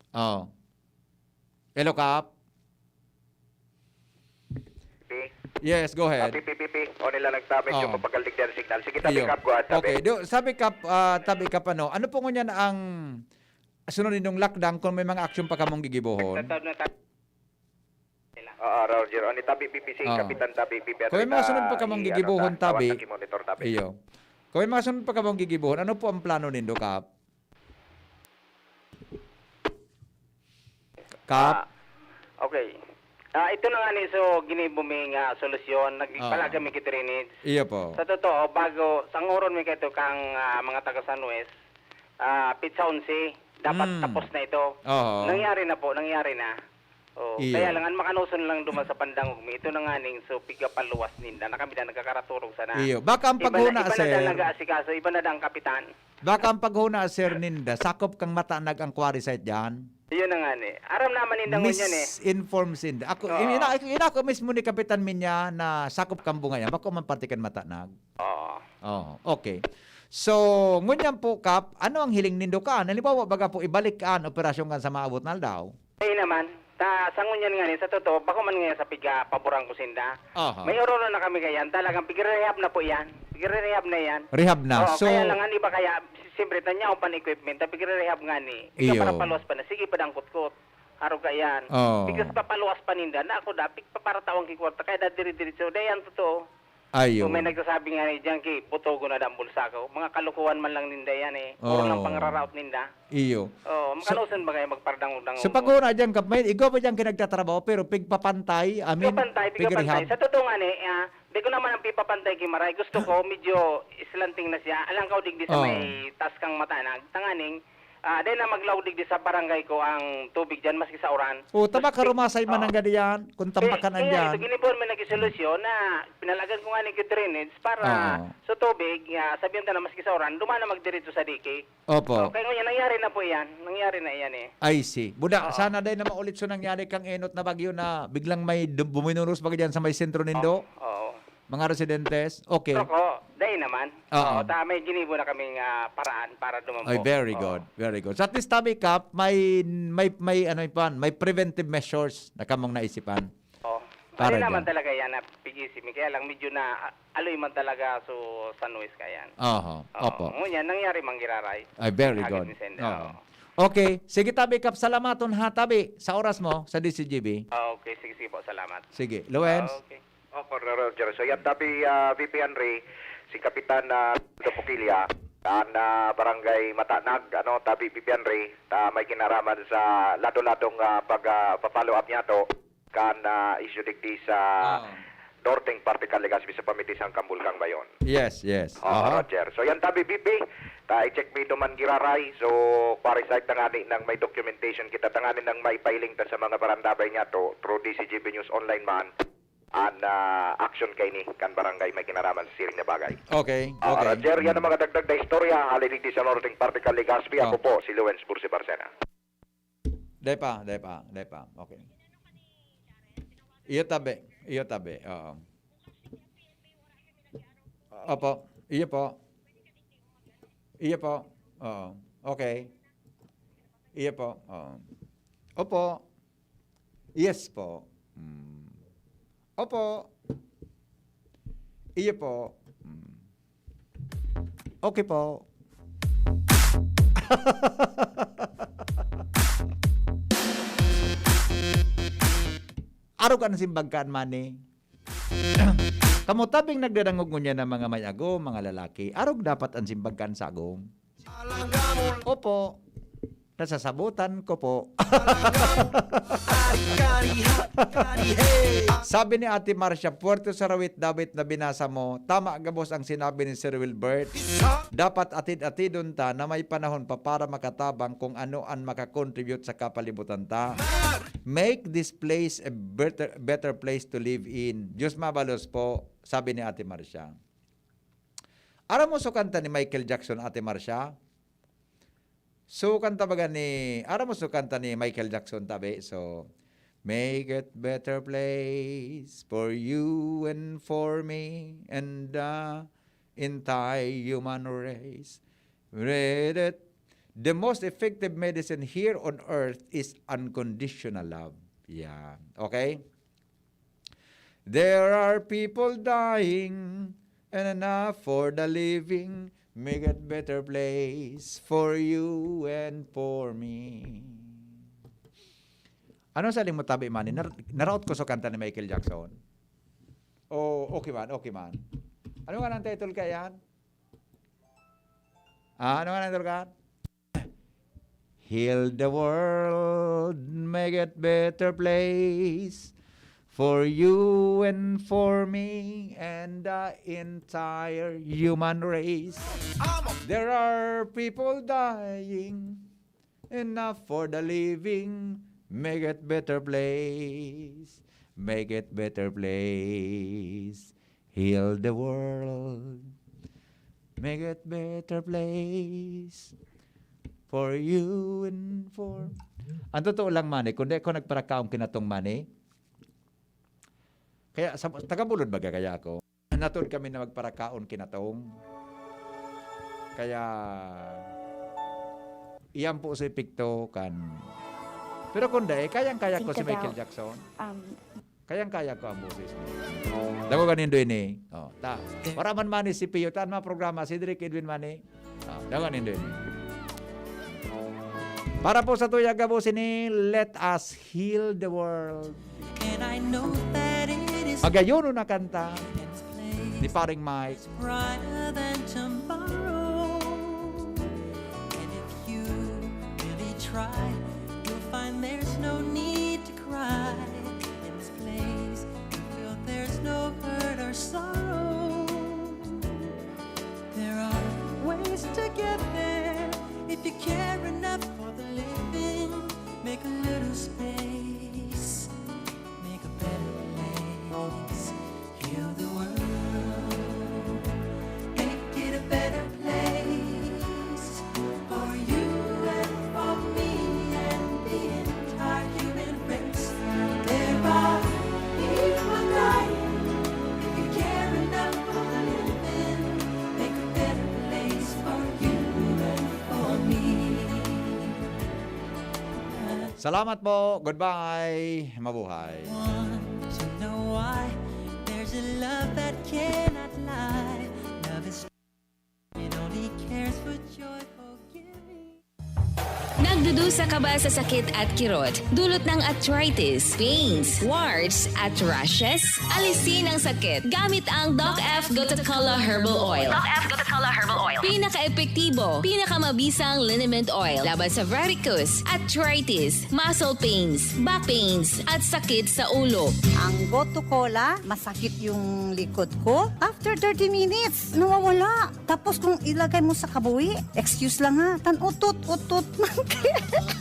Oh. Hello, Kap? Pi? Yes, go Ah, ahead. Pi, Pi, Pi, Pi. O nila nagtamit Oo. yung papagaldig din signal. Sige, tabi, Iyo. Kap, go ahead, tabi. Okay. Do, sabi, Kap, ah, tabi, Kap, ano, ano po ngunyan ang sunod nindong lakdang kung may mga aksyon pa kamong gigibohon? Nagtataw na ta-, Oo, Roger. O, ni tabi, Pi, Pi, si Oo. Kapitan tabi, Pi, Pi, Kung may mga ta-, sunod pa kamong i-, ano, gigibohon, ta-, tabi. Wata Kimonetor tabi. Iyo. Kung may mga sunod pa kamong gigibohon, ano po ang plano nindo, Kap? Kap? Ah, okay. Ah, ito na nga ni, so, ginibo mi nga solusyon. Nag-, Oo. palaga mi ki drainage. Iyo po. Sa totoo, bago, sangoron mi kaito kang, ah, mga taga San West, ah, petsa onse, dapat Mm. tapos na ito. Oo. Nangyari na po, nangyari na. Oh, Iyo. kaya lang, ang makanoson lang duman sa pandangog mi, ito na nga ning, so, pigapaluwas ninda, na kami na nagkakaraturog sana. Iyo. Baka ang Iba na, paghuna, iba na sir. dang nag-aasikaso, iba na dang kapitan. Baka ang paghuna, sir, ninda, sakop kang Matanag ang quarry site diyan? Yun na nga ni. Aram naman ninda ngunyan eh. Misinform sinda. Ako, Oo. ina-, ina-, ako mismo ni Kapitan Minya na sakop kang Bunga yan. Bako man parte kan Matanag. Oo. Oo, okay. So, ngunyan po, Kap, ano ang hiling nindo kaan? Halimbawa, baga po, ibalik kaan operasyon kan sa maabot na aldaw? Ay naman, ta, sa ngunyan nga ni, sa totoo, bako man nga sa piga, paboran ko sinda. Aha. May ororo na kami kayan, talagang pigre-rehab na po yan. Pigre-rehab na yan. Rehab na. Oo, So, kaya lang, ang iba kaya, si-, siyempre, tanyaon pa ang equipment, ta pigre-rehab nga ni. Iyo. Ikaw para paluwas pa na, sige pa dang kutkot. Arog ka yan. Oo. Because papaluwas pa ninda, na ako da, pigpaparatawang ki kwarta, kaya da dire-diretso, da yan totoo. Ayo. Kung may nagsasabi nga ni diyan ki, "Butogon na dang bulsa ko." Mga kalokohan man lang ninda yan eh. Puro Oo. lang pangraraot ninda. Iyo. Oo, So, makanoson ba kayo magpardangog-dangog so, mo? Pag una diyan, Kap, may igwa pa diyan ki nagtatrabaho, pero pigpapantay, I mean, Pigpapantay, pigre-rehab. pigpapantay. Sa totoo nga ni, ah, di ko naman ang pipapantay ki Maray. Gusto ko, medyo islanting na siya. Alang ka, digdi sa Oo. may taas kang Matanag. Tanganing, Ah, dai na maglaog digdi sa barangay ko ang tubig diyan, maski sa uran. O, tama ka, Maski, rumasay man oo. ang gadiyan, kung tambakan Kaya, kaya andiyan. ito, ginibuan mo nag-isolusyon na pinalagan ko nga ni drainage para Oo. sa tubig, nga sabihan ta na maski sa uran, duman na magdiretso sa dike. Opo. Oh, kaya ngayon, nangyari na po yan. Nangyari na yan eh. I see. Buda, Oo. sana dai na maulit so nangyari kang enot na bagyo na biglang may dum-, buminuros baga dyan sa may sentro nindo? Oo. Oo. Mga residentes? Okay. Pero ko, dai naman. Oo. Oo, ta-, may ginibo na kaming, ah, paraan para dumampo. Ay, very Oo. good. Very good. So, at least, Tabi Kap, may, may, may, ano yun, may preventive measures na kamong naisipan. Oo. Para Ano naman dyan. talaga yan, na pig-isip mi. Kaya lang, medyo na, ah, aloy man talaga, so, sa noise ka yan. Oho. Oo. Opo. Ngunyan, nangyari man giraray. Ay, very Agad good. ni Senda, Oo. oo. Okay. Sige, Tabi Kap, salamaton ha, Tabi, sa oras mo, sa D C G B. Ah, okay. Sige, sige po. Salamat. Sige. Luens? Ah, okay. Oh, Corner Roger. So, yan, Tabi, ah, V P Henry, si Kapitan, ah, Dopoquilia, an, ah, Barangay Matanag, ano, Tabi V P Henry, ta may kinaraman sa lado-ladong, ah, pag, ah, pa-follow up niya to, kan, ah, issue digdi sa Oo. Northeng parte kan Legazpi sa pamitisan kan Bulkang Bayon. Yes, yes. Oo, Aha. Roger. So, yan, Tabi V P, ta i-check mi duman giraray. So, pare-side tangani nang may documentation kita, tangani nang may filing ta sa mga barandabay niya to, through D C G B News Online man. An, ah, action kaini kan barangay may kinaraman sa siring na bagay. Okay, Ah, okay. Roger, yan ang Mm. mga dagdag na istorya. Hali digdi sa Northeng parte kan Legazpi. Ako Oh. po, si Lawrence Bursi Barcena. Dai pa, dai pa, dai pa. Okay. Iyo tabi, iyo tabi. Oo. Opo, iyo po. Iyo po. Oo. Okay. Iyo po. Oo. Opo. Yes po. Hmm. Opo. Iyo po. Hmm. Okay po. Arog an simbag kan mani. Kamo tabing nagdadangog ngunyan na mga may agom, mga lalaki, arog dapat an simbag kan sagom. Opo. Nasasabotan ko po. Sabi ni Ate Marcia, Puerto Sarawit, David, na binasa mo, tama gabos ang sinabi ni Sir Wilbert. Dapat atid-atidon ta na may panahon pa para makatabang kung ano an makakontribute sa kapalibutan ta. Make this place a better, better place to live in. Diyos mabalos po, sabi ni Ate Marcia. Aram mo so kanta ni Michael Jackson, Ate Marcia? So, kanta baga ni, aram mo so kanta ni Michael Jackson, tabi? So, "Make it better place for you and for me and the entire human race. Read it. The most effective medicine here on earth is unconditional love." Yeah. Okay? There are people dying and enough for the living. Make it better place for you and for me. Ano sa mo tabi man? Nar-, naraot ko sa kanta ni Michael Jackson. Oh, okay man, okay man. Ano nga ang title kaya yan? Ah, ano nga ang title ka? Heal the world, make it better place for you and for me and the entire human race. There are people dying, enough for the living, make it better place, make it better place. Heal the world. Make it better place for you and for... Ang totoo lang, mani, kung di ako nagparakaon kinatong mani, kaya sa, taga-Bulod baga kaya ako, natod kami na magparakaon kinatong. Kaya, iyan po sa epekto kan... Pero kung di, kayang-kaya ko si Think Michael about, Jackson. um, Kayang-kaya ko ang boses mo. Dangoga nindo ini. Oh, ta. Wara man mani si Pio. Taan mga programa, Cedric Edwin mani. Oh, dangoga nindo ini. Para po sa tuyag gabos ini, let us heal the world. And I know that it is Magayon na kanta in its place. Ni Paring Mike. Brighter than tomorrow. And if you really try, you'll find there's no need to cry. In this place, you feel there's no hurt or sorrow. There are ways to get there if you care enough Salamat po. Goodbye. Mabuhay. Want to know why? There's a love that cannot lie. Love is it only cares for joy, forgiving. Nagdudusa ka ba sa sakit at kirot? Dulot ng arthritis, pains, warts, at rashes? Alisin ang sakit gamit ang Doc F Gotocola Herbal Oil. Doc F Gotocola Herbal Oil. Pinaka-epektibo, pinakamabisang liniment oil laban sa varicose, arthritis, muscle pains, back pains, at sakit sa ulo. Ang Goto Cola, masakit yung likod ko. After thirty minutes, nawawala. Tapos kung ilagay mo sa kabuhi, excuse lang ha, tan-utot-utot.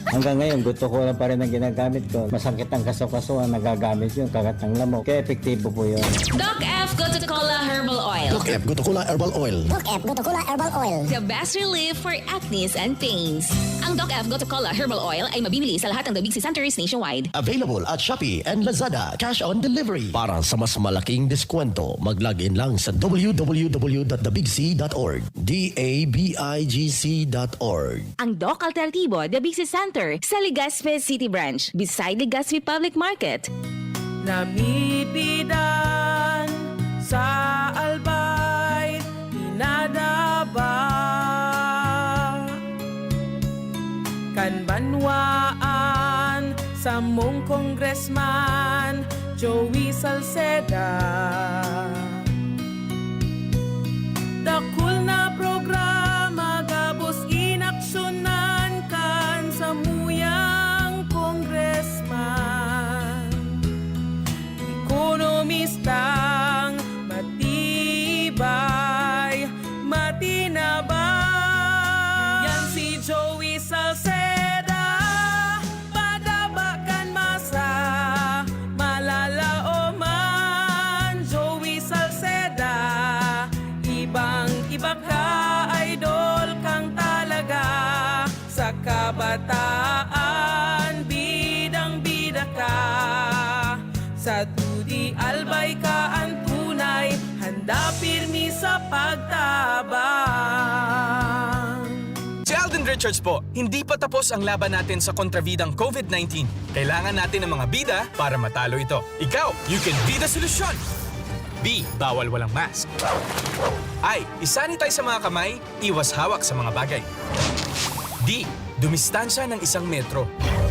Hanggang ngayon, Goto Cola pa rin ang ginagamit ko. Masakit ang kaso-kaso, ang nagagamit yun, kagat ng lamok. Kaya epektibo po yun. Doc F Gotocola Herbal Oil. Doc F Gotocola Herbal Oil. Doc F Gotocola Herbal Oil. The best relief for acnes and pains. Ang Doc F Gotocola Herbal Oil ay mabibili sa lahat ng Dabigsi Centers nationwide. Available at Shopee and Lazada. Cash on delivery. Para sa mas malaking diskwento, mag-log in lang sa w w w dot the big c dot org. D A B I G C dot org. Ang Doc Alternatibo Dabigsi Center sa Legazpi City Branch, beside Legazpi Public Market. Namipidan sa Albay, pinadaba kan banwaan samong Congressman Joey Salceda. Dakul na programa gabos inaksyonan kan samuyang congressman. Ekonomistang matibay, matinabang. Yan si Joey Salceda, padaba kan masa, malalaoman. Joey Salceda, ibang-iba ka, idol kang talaga. Sa kabataan, bidang-bida ka. Sa dudi, albay ka an tunay, handa pirmi sa pagtabang. Si Alden Richards po, hindi pa tapos ang laban natin sa kontrabidang covid nineteen. Kailangan natin ng mga bida para matalo ito. Ikaw, you can be the solusyon! B, bawal walang mask. I, i-sanitize sa mga kamay, iwas hawak sa mga bagay. D, dumistansya ng isang metro.